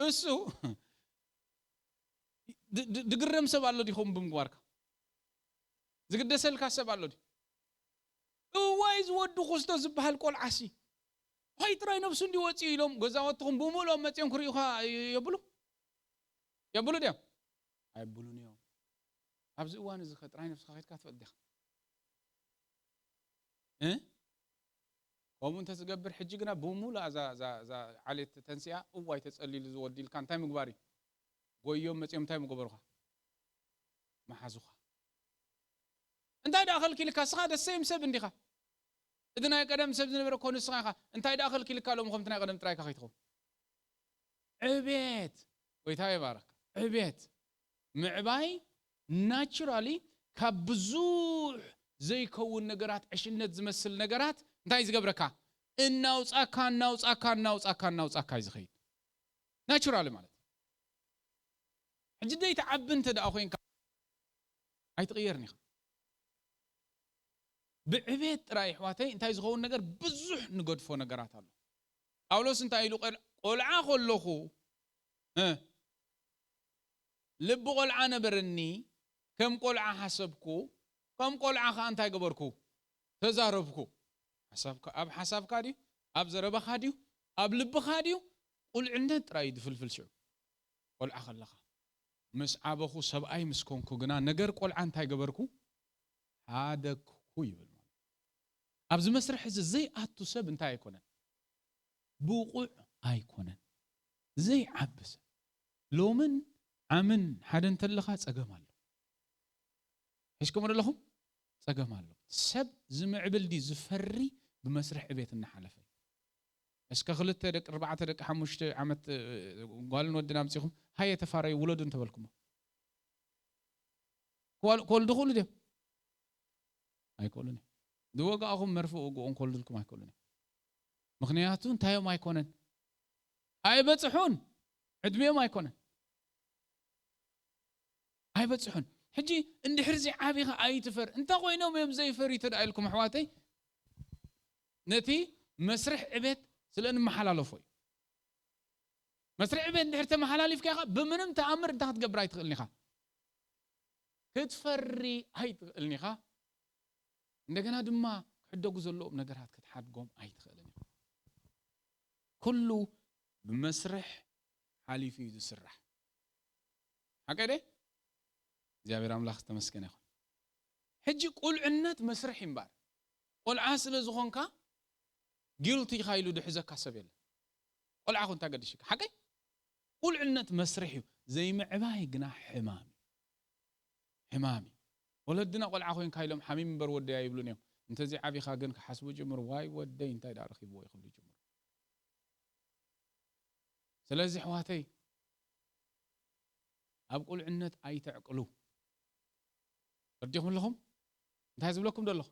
እሱ ድ- ድ- ድግረም ሰብ ኣሎ ዲኹም ብምግባርካ ዝግደሰልካ ሰብ ኣሎ ዲ እዋይ ዝወዱ ክስቶ ዝበሃል ቆልዓሲ ሆይ ጥራይ ነብሱ እንዲ ወፂኡ ኢሎም ገዛወትኹም ብምልኦም መፅኦም ክርእዩኻ የብሉ የብሉ ድዮም ኣይብሉን እዮም ኣብዚ እዋን እዚ ከ ጥራይ ነብስኻ ከድካ ትፈልጥ ዲኻ እ? ከምኡ እንተዝገብር ሕጂ ግና ብሙሉእ እዛ እዛ እዛ ዓሌት ተንሲኣ እዋይ ተጸሊሉ ዝወዲ ኢልካ እንታይ ምግባር እዩ ጎዮም መጺኦም እንታይ ምገበሩኻ መሓዙኻ እንታይ ደኣ ከልኪልካ ስኻ ደሰይም ሰብ እንዲኻ እቲ ናይ ቀደም ሰብ ዝነበረ ኮ ንስኻ ኢኻ እንታይ ደኣ ከልኪልካ ሎም ከምቲ ናይ ቀደም ጥራይካ ከይትኸውን ዕቤት ጎይታ ይባረክ ዕቤት ምዕባይ ናቹራሊ ካብ ብዙሕ ዘይከውን ነገራት ዕሽነት ዝመስል ነገራት እንታይ ዝገብረካ እናውፃካ እናውፃካ እናውፃካ እናውፃካ እዩ ዝኸይድ ናቹራሊ ማለት ሕጂ ደይትዓቢ እንተ ደኣ ኮይንካ ኣይትቕየርን ኢኻ ብዕቤት ጥራይ ኣሕዋተይ እንታይ ዝኸውን ነገር ብዙሕ ንገድፎ ነገራት ኣሎ ጳውሎስ እንታይ ኢሉ ቆልዓ ከለኹ ልቢ ቆልዓ ነበረኒ ከም ቆልዓ ሓሰብኩ ከም ቆልዓ ከዓ እንታይ ገበርኩ ተዛረብኩ ኣብ ሓሳብካ ድዩ ኣብ ዘረባኻ ድዩ ኣብ ልብኻ ድዩ ቁልዕነት ጥራይ ድፍልፍል ሽዑ ቆልዓ ከለኻ ምስ ዓበኹ ሰብኣይ ምስ ኮንኩ ግና ነገር ቆልዓ እንታይ ገበርኩ ሓደግኩ ይብል ማለት ኣብዚ መስርሕ እዚ ዘይኣቱ ሰብ እንታይ ኣይኮነን ብቑዕ ኣይኮነን ዘይዓቢ ሰብ ሎምን ዓምን ሓደ እንተለኻ ጸገም ኣሎ ሒዝኩም ኣለኹም ጸገም ኣሎ ሰብ ዝምዕብል ድዩ ዝፈሪ ብመስርሕ ዕቤት እናሓለፈ እስከ ክልተ ደቂ ኣርባዕተ ደቂ ሓሙሽተ ዓመት ጓልን ወድን ኣምፂኹም ሃየ ተፋረዩ ውለዱ እንተበልኩሞ ክወልዱ ክእሉ ድዮም ኣይክእሉን እዮም ዝወጋእኹም መርፍእ ወግኦም ክወልዱልኩም ኣይክእሉን እዮም ምኽንያቱ እንታዮም ኣይኮነን ኣይበፅሑን ዕድሜኦም ኣይኮነን ኣይበፅሑን ሕጂ እንድሕር እዚ ዓቢኻ ኣይትፈር እንታይ ኮይኖም እዮም ዘይፈር ተደኣ ኢልኩም ኣሕዋተይ ነቲ መስርሕ ዕቤት ስለ እንመሓላለፎ እዩ መስርሕ ዕቤት እንድሕር ተመሓላሊፍካ ኢኻ ብምንም ተኣምር እንታይ ክትገብር ኣይትኽእልን ኢኻ ክትፈሪ ኣይትኽእልን ኢኻ እንደገና ድማ ክሕደጉ ዘለዎም ነገራት ክትሓድጎም ኣይትኽእልን ኢኻ ኩሉ ብመስርሕ ሓሊፉ እዩ ዝስራሕ ሓቀ ደ እግዚኣብሔር ኣምላኽ ዝተመስገነ ይኹን ሕጂ ቁልዕነት መስርሕ ይምባር ቆልዓ ስለ ዝኾንካ ጊልቲ ኢኻ ኢሉ ድሕዘካ ሰብ የለን ቆልዓ ኮንታ ገዲሽካ ሓቀይ ቁልዕነት መስርሕ እዩ ዘይምዕባይ ግና ሕማም እዩ ሕማም እዩ ወለድና ቆልዓ ኮይንካ ኢሎም ሓሚም እምበር ወደያ ይብሉን እዮም እንተዚ ዓቢኻ ግን ክሓስቡ ጅምሩ ዋይ ወደይ እንታይ ዳ ረኺብዎ ይኽብሉ ጅምሩ ስለዚ ኣሕዋተይ ኣብ ቁልዕነት ኣይተዕቅሉ ተረዲኹም ኣለኹም እንታይ ዝብለኩም ዶ ኣለኹ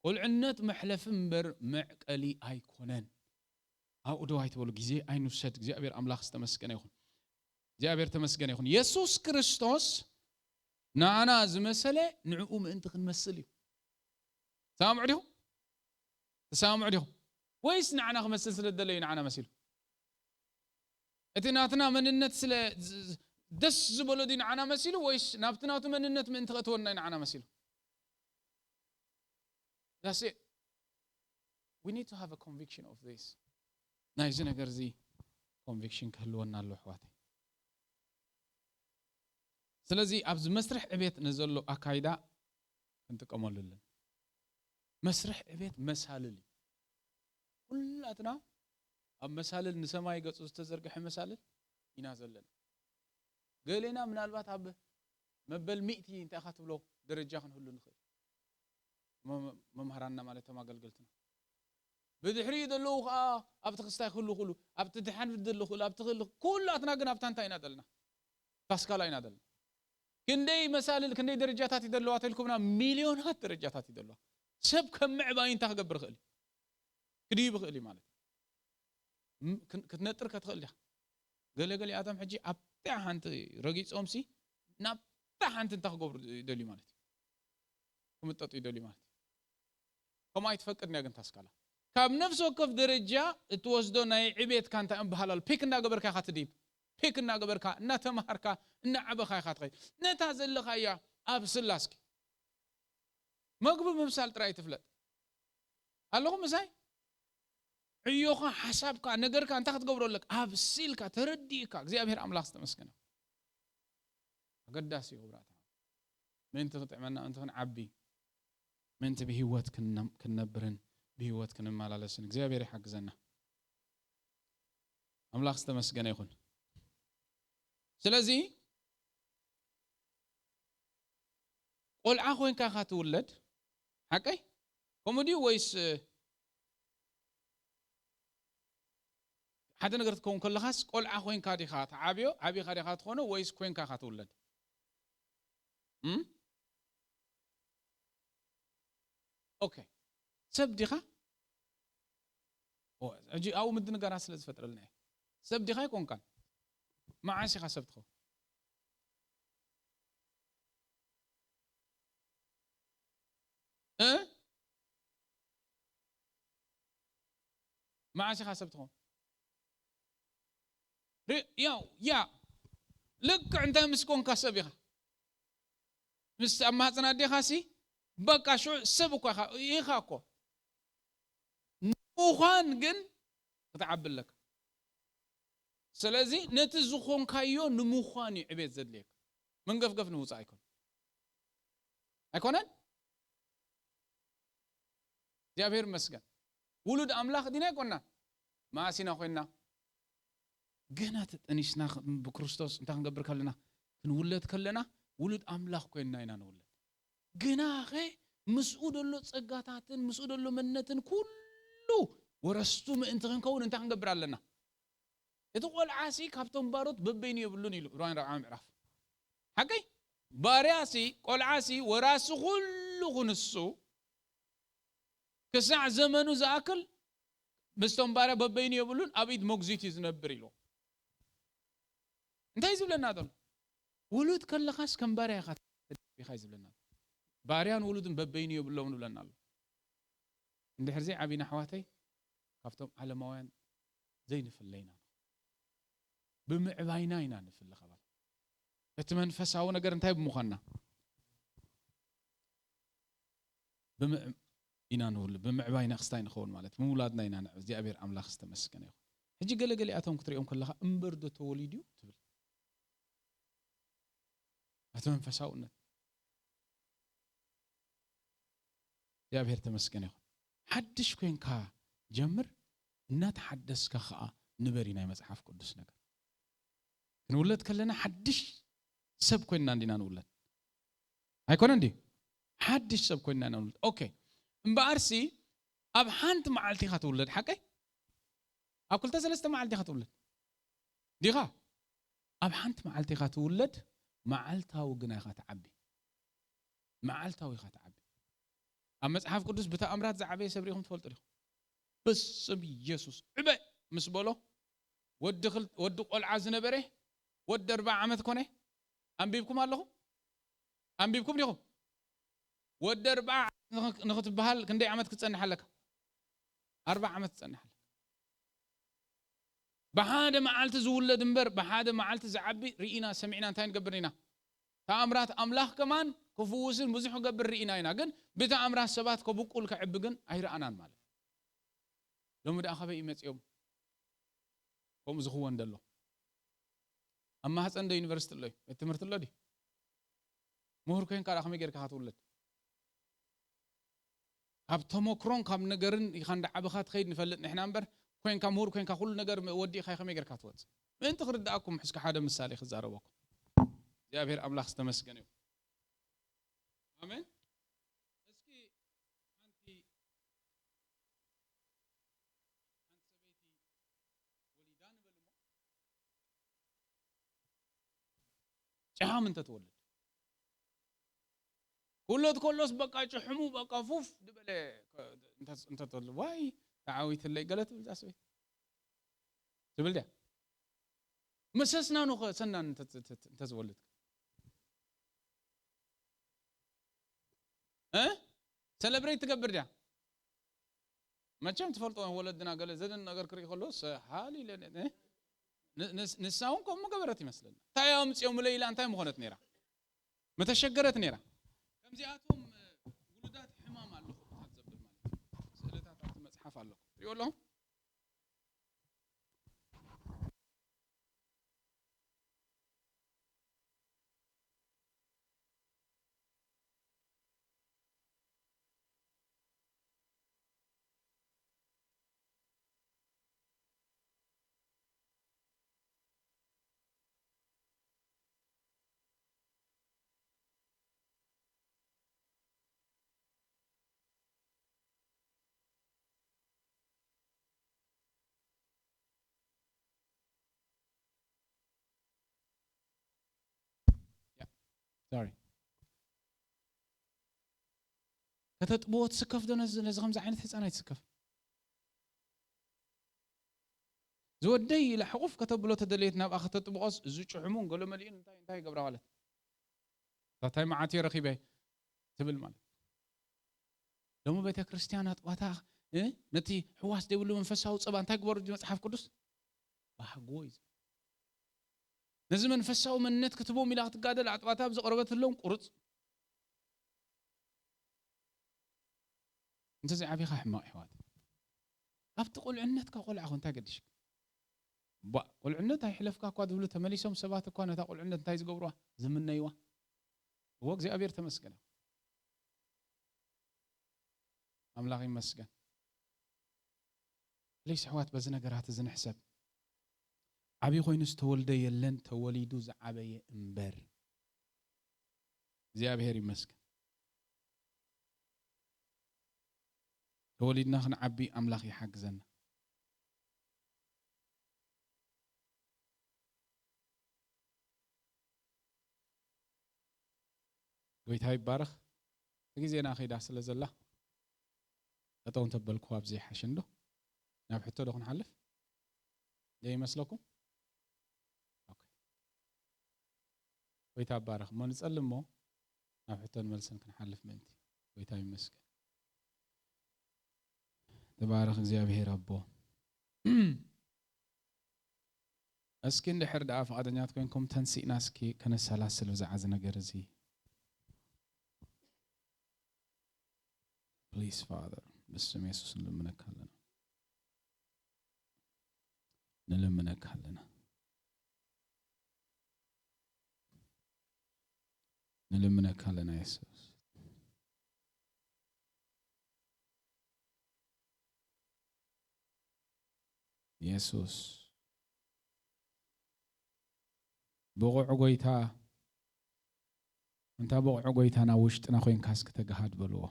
ቁልዕነት መሕለፊ እምበር መዕቀሊ ኣይኮነን ኣብኡ ደው ኣይትበሉ ግዜ ኣይንውሰድ እግዚኣብሔር ኣምላኽ ዝተመስገነ ይኹን እግዚኣብሔር ተመስገነ ይኹን የሱስ ክርስቶስ ንኣና ዝመሰለ ንዕኡ ምእንቲ ክንመስል እዩ ትሰማምዑ ዲኹም ትሰማምዑ ዲኹም ወይስ ንዓና ክመስል ስለ ደለዩ ንዓና መሲሉ እቲ ናትና መንነት ስለ ደስ ዝበሎ ዲ ንዓና መሲሉ ወይስ ናብቲ ናቱ መንነት ምእንቲ ከእትወና ንዓና መሲሉ That's it. We need to have a conviction of this. ናይዚ ነገር እዚ ኮንቪክሽን ክህልወና ኣሎ ኣሕዋተይ ስለዚ ኣብዚ መስርሕ ዕቤት ንዘሎ ኣካይዳ ክንጥቀመሉ ኣለና መስርሕ ዕቤት መሳልል እዩ ኩላትና ኣብ መሳልል ንሰማይ ገጹ ዝተዘርግሐ መሳልል ኢና ዘለና ገሌና ምናልባት ኣብ መበል ሚእቲ እንታይ ኢኻ ትብሎ ደረጃ ክንህሉ ንኽእል መምህራንና ማለት ቶም ኣገልገልትና ብድሕሪኡ ዘለዉ ከዓ ኣብቲ ክስታይ ክህሉ ክእሉ፣ ኣብቲ ድሓን ዘለዉ ክእሉ፣ ኣብቲ ክህሉ፣ ኩላትና ግን ኣብታ እንታይ ኢና ዘለና? ታስካላ ኢና ዘለና። ክንደይ መሳልል፣ ክንደይ ደረጃታት እዩ ዘለዋ ተልኩምና? ሚልዮናት ደረጃታት እዩ ዘለዋ። ሰብ ከም ምዕባይ እንታይ ክገብር ይኽእል እዩ? ክድይብ ይኽእል እዩ ማለት እዩ። ም-፣ ክን-፣ ክትነጥር ከትኽእል ዲኻ? ገለ ገሊኣቶም ሕጂ ኣብታ ሓንቲ ረጊጾምሲ ናብታ ሓንቲ እንታይ ክገብሩ ይደልዩ ማለት እዩ? ክምጠጡ ይደልዩ ማለት እዩ። ከምኡ ኣይትፈቅድን እያ ግን ታስካላ። ካብ ነፍሲ ወከፍ ደረጃ እትወስዶ ናይ ዕቤትካ እንታይ እምበሃል ኣሎ? ፒክ እናገበርካ ኢኻ ትድይብ። ፒክ እናገበርካ፣ እናተምሃርካ፣ እናዓበኻ ኢኻ ትኸይድ። ነታ ዘለኻያ ኣብ ስላስኪ መግቢ ምብሳል ጥራይ ትፍለጥ ኣለኹም ምሳይ? ዕዮኻ፣ ሓሳብካ፣ ነገርካ እንታይ ክትገብሮ ኣለካ? ኣብሲልካ፣ ተረዲእካ። እግዚኣብሔር ኣምላኽ ዝተመስገነ። ኣገዳሲ እዩ ክቡራት ኣሕዋት። ምእንቲ ክጥዕመና፣ ምእንቲ ክንዓቢ፣ ምእንቲ ብህይወት ክነ-፣ ክንነብርን ብህይወት ክንመላለስን እግዚኣብሔር ይሓግዘና። ኣምላኽ ዝተመስገነ ይኹን። ስለዚ ቆልዓ ኮይንካ ኢኻ ትውለድ፣ ሓቀይ? ከምኡ ድዩ ወይስ፣ እ፣ ሓደ ነገር ትከውን ከለኻስ ቆልዓ ኮይንካ ዲኻ ትዓብዮ፣ ዓቢኻ ዲኻ ትኾኖ ወይስ ኮይንካ ኢኻ ትውለድ? እም? ኦኬ። ሰብ ዲኻ? ኦ፣ ሕጂ ኣብኡ ምድንጋራት ስለ ዝፈጥረልና እየ። ሰብ ዲኻ ኣይኮንካን? መዓስ ኢኻ ሰብ ትኸውን? እ? መዓስ ኢኻ ሰብ ትኸውን? ሪ-፣ ያው፣ ያ፣ ልክዕ እንታይ ምስ ኮንካ ሰብ ኢኻ። ምስ ኣብ ማህፀን ኣዴኻሲ፣ በቃ ሽዑ ሰብ እኮ ኢኻ፣ ኢኻ እኮ። ንምዃን ግን ክትዓቢ ኣለካ። ስለዚ ነቲ ዝኾንካዮ ንምዃን እዩ ዕቤት ዘድልየካ። መንገፍገፍ ንምውፃእ ኣይኮን። ኣይኮነን? እግዚኣብሔር ይመስገን። ውሉድ ኣምላኽ ዲና ኣይኮንና? መዓስ ኢና ኮይንና? ገና ተጠኒስና ኽ-፣ ብክርስቶስ እንታይ ክንገብር ከለና? ክንውለድ ከለና ውሉድ ኣምላኽ ኮይንና ኢና ንውለድ። ግናኸ ምስኡ ደሎ ጸጋታትን ምስኡ ደሎ መንነትን ኩሉ ወረስቱ ምእንቲ ክንከውን እንታይ ክንገብር ኣለና? እቲ ቆልዓሲ ካብቶም ባሮት በበይኑ የብሉን ኢሉ ዕብራውያን ራብዓ ምዕራፍ። ሓቀይ? ባርያሲ፣ ቆልዓሲ ወራሲ ኩሉ ክንሱ ክሳዕ ዘመኑ ዝኣክል ምስቶም ባርያ በበይኑ የብሉን፣ ኣብ ኢድ መጉዚት እዩ ዝነብር ኢሉ። እንታይ እዩ ዝብለና ዘሎ? ውሉድ ከለኻስ ከም ባርያ ኢኻ ተደፊኻ እዩ ዝብለና ዘሎ። ባርያን ውሉድን በበይኑ የብሎም ንብለና ኣሎ። እንድሕር ዘይዓቢና ኣሕዋተይ፣ ካብቶም ዓለማውያን ዘይንፍለ ኢና። ብምዕባይና ኢና ንፍለ ካባል። እቲ መንፈሳዊ ነገር እንታይ ብምዃንና? ብምዕ-፣ ኢና ንውል-፣ ብምዕባይና ክስታይ ንኸውን ማለት፣ ምውላድና ኢና ንዕብ-፣ እግዚኣብሔር ኣምላኽ ዝተመስገነ ይኹን። ሕጂ ገለ ገሊኣቶም ክትሪኦም ከለኻ፣ "እምበር ዶ ተወሊዱ?" እዩ ትብል። እቲ መንፈሳውነት። እግዚኣብሔር ተመስገነ ይኹን። ሓድሽ ኮይንካ ጀምር፣ እናተሓደስካ ኸኣ ንበር እዩ ናይ መጽሓፍ ቅዱስ ነገር። ክንውለድ ከለና ሓድሽ ሰብ ኮይንና እንዲና ንውለድ። ኣይኮነን ድዩ? ሓድሽ ሰብ ኮይንና ኢና ንውለድ። ኦኬ። እምበኣርሲ ኣብ ሓንቲ መዓልቲ ኢኻ ትውለድ፣ ሓቀይ? ኣብ ክልተ ሰለስተ መዓልቲ ኢኻ ትውለድ። ዲኻ? ኣብ ሓንቲ መዓልቲ ኢኻ ትውለድ፣ መዓልታዊ ግና ኢኻ ትዓቢ። መዓልታዊ ኢኻ ትዓቢ። ኣብ መጽሓፍ ቅዱስ ብተኣምራት ዝዓበየ ሰብ ርኢኹም ትፈልጡ ዲኹም? ብስም ኢየሱስ ዕበ ምስ በሎ፣ ወዲ ክል-፣ ወዲ ቆልዓ ዝነበረ፣ ወዲ ኣርብዓ ዓመት ኮነ። ኣንቢብኩም ኣለኹም? ኣንቢብኩም ዲኹም? ወዲ ኣርብዓ ዓመት ንኽ-፣ ንኽትበሃል ክንደይ ዓመት ክትጸንሕ ኣለካ? ኣርብዓ ዓመት ትጸንሕ ኣለካ። ብሓደ መዓልቲ ዝውለድ እምበር፣ ብሓደ መዓልቲ ዝዓቢ ርኢና፣ ሰሚዕና፣ እንታይ ንገብር ኢና? ተኣምራት ኣምላኽ ከማን ክፍውስን ብዙሕ ክገብር ርኢና ኢና። ግን ብተኣምራት ሰባት ከብቁል ከዕቢ ግን ኣይረኣናን ማለት እዩ። ሎሚ ደኣ ካበይ እዩ መጺኦም? ከምኡ ዝኽወን ዘሎ? ኣብ ማህፀን ዶ ዩኒቨርሲቲ ኣሎ እዩ? ቤት ትምህርቲ ኣሎ ድዩ? ምሁር ኮይንካ ደኣ ከመይ ጌርካ ክትውለድ? ካብ ተመክሮን ካብ ነገርን ኢኻ እንዳዓበኻ ትኸይድ ንፈልጥ ንሕና እምበር፣ ኮይንካ ምሁር ኮይንካ ኩሉ ነገር ወዲእካ ከመይ ጌርካ ትወጽእ? ምእንቲ ክርድኣኩም እስኪ ሓደ ምሳሌ ክዛረበኩም። እግዚኣብሔር ኣምላኽ ዝተመስገነ ይሁን። ኣሜን። እስኪ ሓንቲ ጭሓም እንተትወልድ። ክውለድ ከሎስ በቃ ጭሕሙ በቃ ፉፍ ዝበለ ከ-፣ እንተ-፣ እንተትወልድ፣ ዋይ ተዓዊትለይ ገለ ትብል እዛ ሰበይቲ። ትብል ድያ? መሰስናኑ ኸ ሰናን እንተ-፣ እንተ-፣ እንተ-፣ እንተዝወልድ? እ? ሰለብሬት ትገብር ድያ? መቸም ትፈልጦ ወለድና ገለ ዘደን ነገር ክርኢ ከሎ ሰ-፣ ሃል ኢለ ነ-፣ ነ-፣ ንስ-፣ ንሳ እውን ከምኡ ገበረት ይመስለና። እንታይ ኣምፅኦምለ ኢላ እንታይ ምኾነት ነይራ? መተሸገረት ነይራ። ከምዚኣቶም ውሉዳት ሕማም ኣለኹ ብታት ዘብል ማለት እዩ። ስእልታት ኣብቲ መፅሓፍ ኣለኹ። ትሪኦ ኣለኹም? ያ፣ ሶሪ። ከተጥብዎ ትስከፍ ዶ? ነዚ፣ ነዚ ከምዚ ዓይነት ህፃን ኣይትስከፍ። ዝወደይ ኢላ ሕቑፍ ከተብሎ ተደለየት ናብኣ ከተጥብቖስ፣ እዚ ጭሕሙን ገሎ መሊኡን እንታይ፣ እንታይ ይገብራ ማለት? እታ እንታይ መዓት እየ ረኺበ ትብል ማለት። ሎሚ ቤተ ክርስቲያን ኣጥባታ፣ እ፣ ነቲ ሕዋስ ዘይብሉ መንፈሳዊ ጸባ እንታይ ግበሩ መጽሓፍ ቅዱስ? ባህጎ እዩ። ነዚ መንፈሳዊ መንነት ክትቦም ኢላ ክትጋደል ኣጥባታ ኣብ ዝቐረበትሎም ቁርጽ። እንተዘይዓቢኻ ሕማቕ ኣሕዋት። ኣብቲ ቁልዕነትካ ቆልዓ ኮ እንታይ ገዲሽካ? ባ፣ ቁልዕነት ኣይሕለፍካ እኳ ዝብሉ ተመሊሶም ሰባት እኳ ነታ ቁልዕነት እንታይ ዝገብሩዋ? ዝምነይዋ። እዎ እግዚኣብሔር ተመስገን። ኣምላኽ ይመስገን። ፕሊስ ኣሕዋት በዚ ነገራት እዚ ንሕሰብ። ዓብዪ ኮይኑ ዝተወልደ የለን፣ ተወሊዱ ዝዓበየ እምበር። እግዚኣብሔር ይመስገን። ተወሊድና ክንዓቢ ኣምላኽ ይሓግዘና። ጎይታ ይባረኽ። እቲ ግዜና ከይዳ ስለ ዘላ፣ ጠጠው እንተበልኩ ኣብዚ ይሓሽ እንዶ። ናብ ሕቶ ዶ ክንሓልፍ? ዘይመስለኩም? ኦኬ። ጎይታ ይባረኽ። እሞ ንጸሊ እሞ ናብ ሕቶን መልስን ክንሓልፍ ምእንቲ። ጎይታ ይመስገን። ተባረኽ እግዚኣብሔር ኣቦ። እስኪ እንድሕር ደኣ ፍቓደኛት ኮይንኩም ተንሲእና እስኪ ከነሰላስል ብዛዕባ እዚ ነገር እዚ። ፕሊዝ ፋዘር፣ ብስም የሱስ ንልምነካ ኣለና። ንልምነካ ኣለና። ንልምነካ ኣለና የሱስ። የሱስ። ብቑዕ ጎይታ፣ እንታ ብቑዕ ጎይታ ናብ ውሽጥና ኮይንካ እስኪ ተጋሃድ በልዎ።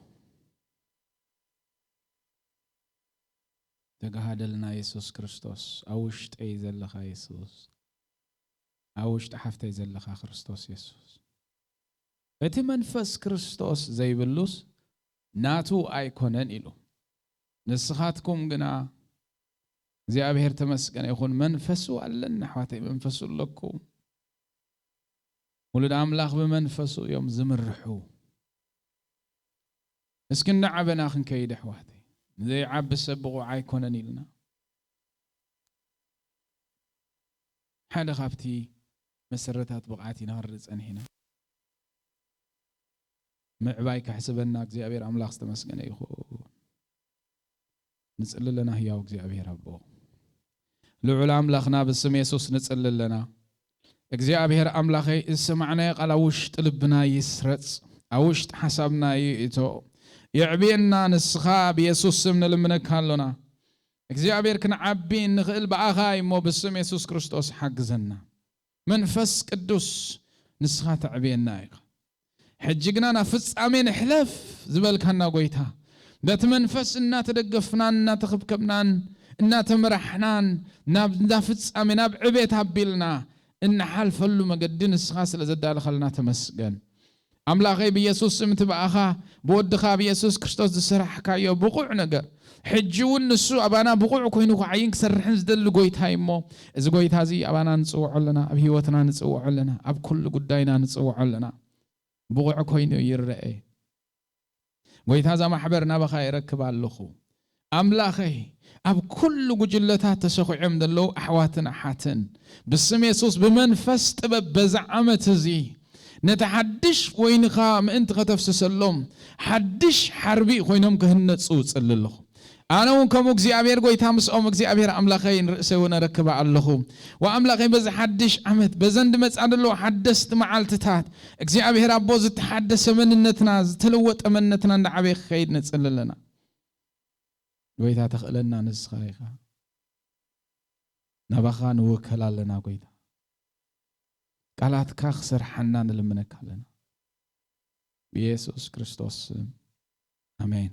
ተጋሃደልና የሱስ ክርስቶስ፣ ኣብ ውሽጠይ ዘለኻ የሱስ፣ ኣብ ውሽጢ ሓፍተይ ዘለኻ ክርስቶስ የሱስ። እቲ መንፈስ ክርስቶስ ዘይብሉስ ናቱ ኣይኮነን ኢሉ። ንስኻትኩም ግና እግዚኣብሔር ተመስገነ ይኹን፣ መንፈሱ ኣለና ኣሕዋተይ፣ መንፈሱ ኣለኩም። ውሉድ ኣምላኽ ብመንፈሱ እዮም ዝምርሑ። እስኪ እናዓበና ክንከይድ ኣሕዋተይ፣ ንዘይዓቢ ሰብ ብቑዕ ኣይኮነን ኢልና። ሓደ ካብቲ መሰረታት ብቕዓት ኢና ክንርኢ ጸኒሕና። ምዕባይ ከሕስበና እግዚኣብሔር ኣምላኽ ዝተመስገነ ይኹን። ንጽሊ ኣለና ህያው እግዚኣብሔር ኣቦ። ልዑል ኣምላኽና ብስም የሱስ ንጽሊ ኣለና። እግዚኣብሔር ኣምላኸይ፣ ዝሰማዕናዮ ቃል ኣብ ውሽጢ ልብና ይስረጽ፣ ኣብ ውሽጢ ሓሳብና ይእቶ፣ የዕብየና። ንስኻ ብየሱስ ስም ንልምነካ ኣሎና። እግዚኣብሔር ክንዓቢ እንኽእል ብኣኻ እዩ እሞ ብስም የሱስ ክርስቶስ ሓግዘና። መንፈስ ቅዱስ ንስኻ ተዕብየና ኢኻ። ሕጂ ግና ናብ ፍጻሜ ንሕለፍ ዝበልካና ጎይታ፣ በቲ መንፈስ እናተደገፍናን እናተኸብከብናን እናተመራሕናን ናብ እንዳ ፍጻሜ ናብ ዕቤት ኣቢልና እንሓልፈሉ መገዲ ንስኻ ስለ ዘዳለኸልና ተመስገን። ኣምላኸይ፣ ብየሱስ ስም እቲ ብኣኻ ብወድኻ ብየሱስ ክርስቶስ ዝሰራሕካዮ ብቑዕ ነገር፣ ሕጂ እውን ንሱ ኣባና ብቑዕ ኮይኑ ክዓይን ክሰርሕን ዝደሊ ጎይታ እዩ እሞ፣ እዚ ጎይታ እዚ ኣባና ንጽውዖ ኣለና፣ ኣብ ህይወትና ንጽውዖ ኣለና፣ ኣብ ኩሉ ጉዳይና ንጽውዖ ኣለና። ብቑዕ ኮይኑ ይረአ። ጎይታ፣ እዛ ማሕበር ናባኻ የረክባ ኣለኹ። ኣምላኸይ፣ ኣብ ኩሉ ጉጅለታት ተሰኺዖም ዘለዉ ኣሕዋትን ኣሓትን ብስም የሱስ ብመንፈስ ጥበብ በዛ ዓመት እዚ ነቲ ሓድሽ ወይንኻ ምእንቲ ከተፍስሰሎም ሓድሽ ሓርቢ ኮይኖም ክህነጹ እጽሊ ኣለኹ። ኣነ እውን ከምኡ እግዚኣብሔር ጎይታ ምስኦም እግዚኣብሔር ኣምላኸይ ንርእሰይ እውን ኣረክባ ኣለኹ። ወኣምላኸይ በዚ ሓድሽ ዓመት በዘን ድመጻ ዘለዉ ሓደስቲ መዓልትታት እግዚኣብሔር ኣቦ ዝተሓደሰ መንነትና ዝተለወጠ መንነትና እንዳዓበየ ክኸይድ ንጽሊ ኣለና። ጎይታ ተኽእለና ንስኻ ኢኻ። ናባኻ ንውከል ኣለና ጎይታ። ቃላትካ ክሰርሓና ንልምነካ ኣለና። ብየሱስ ክርስቶስ ስም ኣሜን።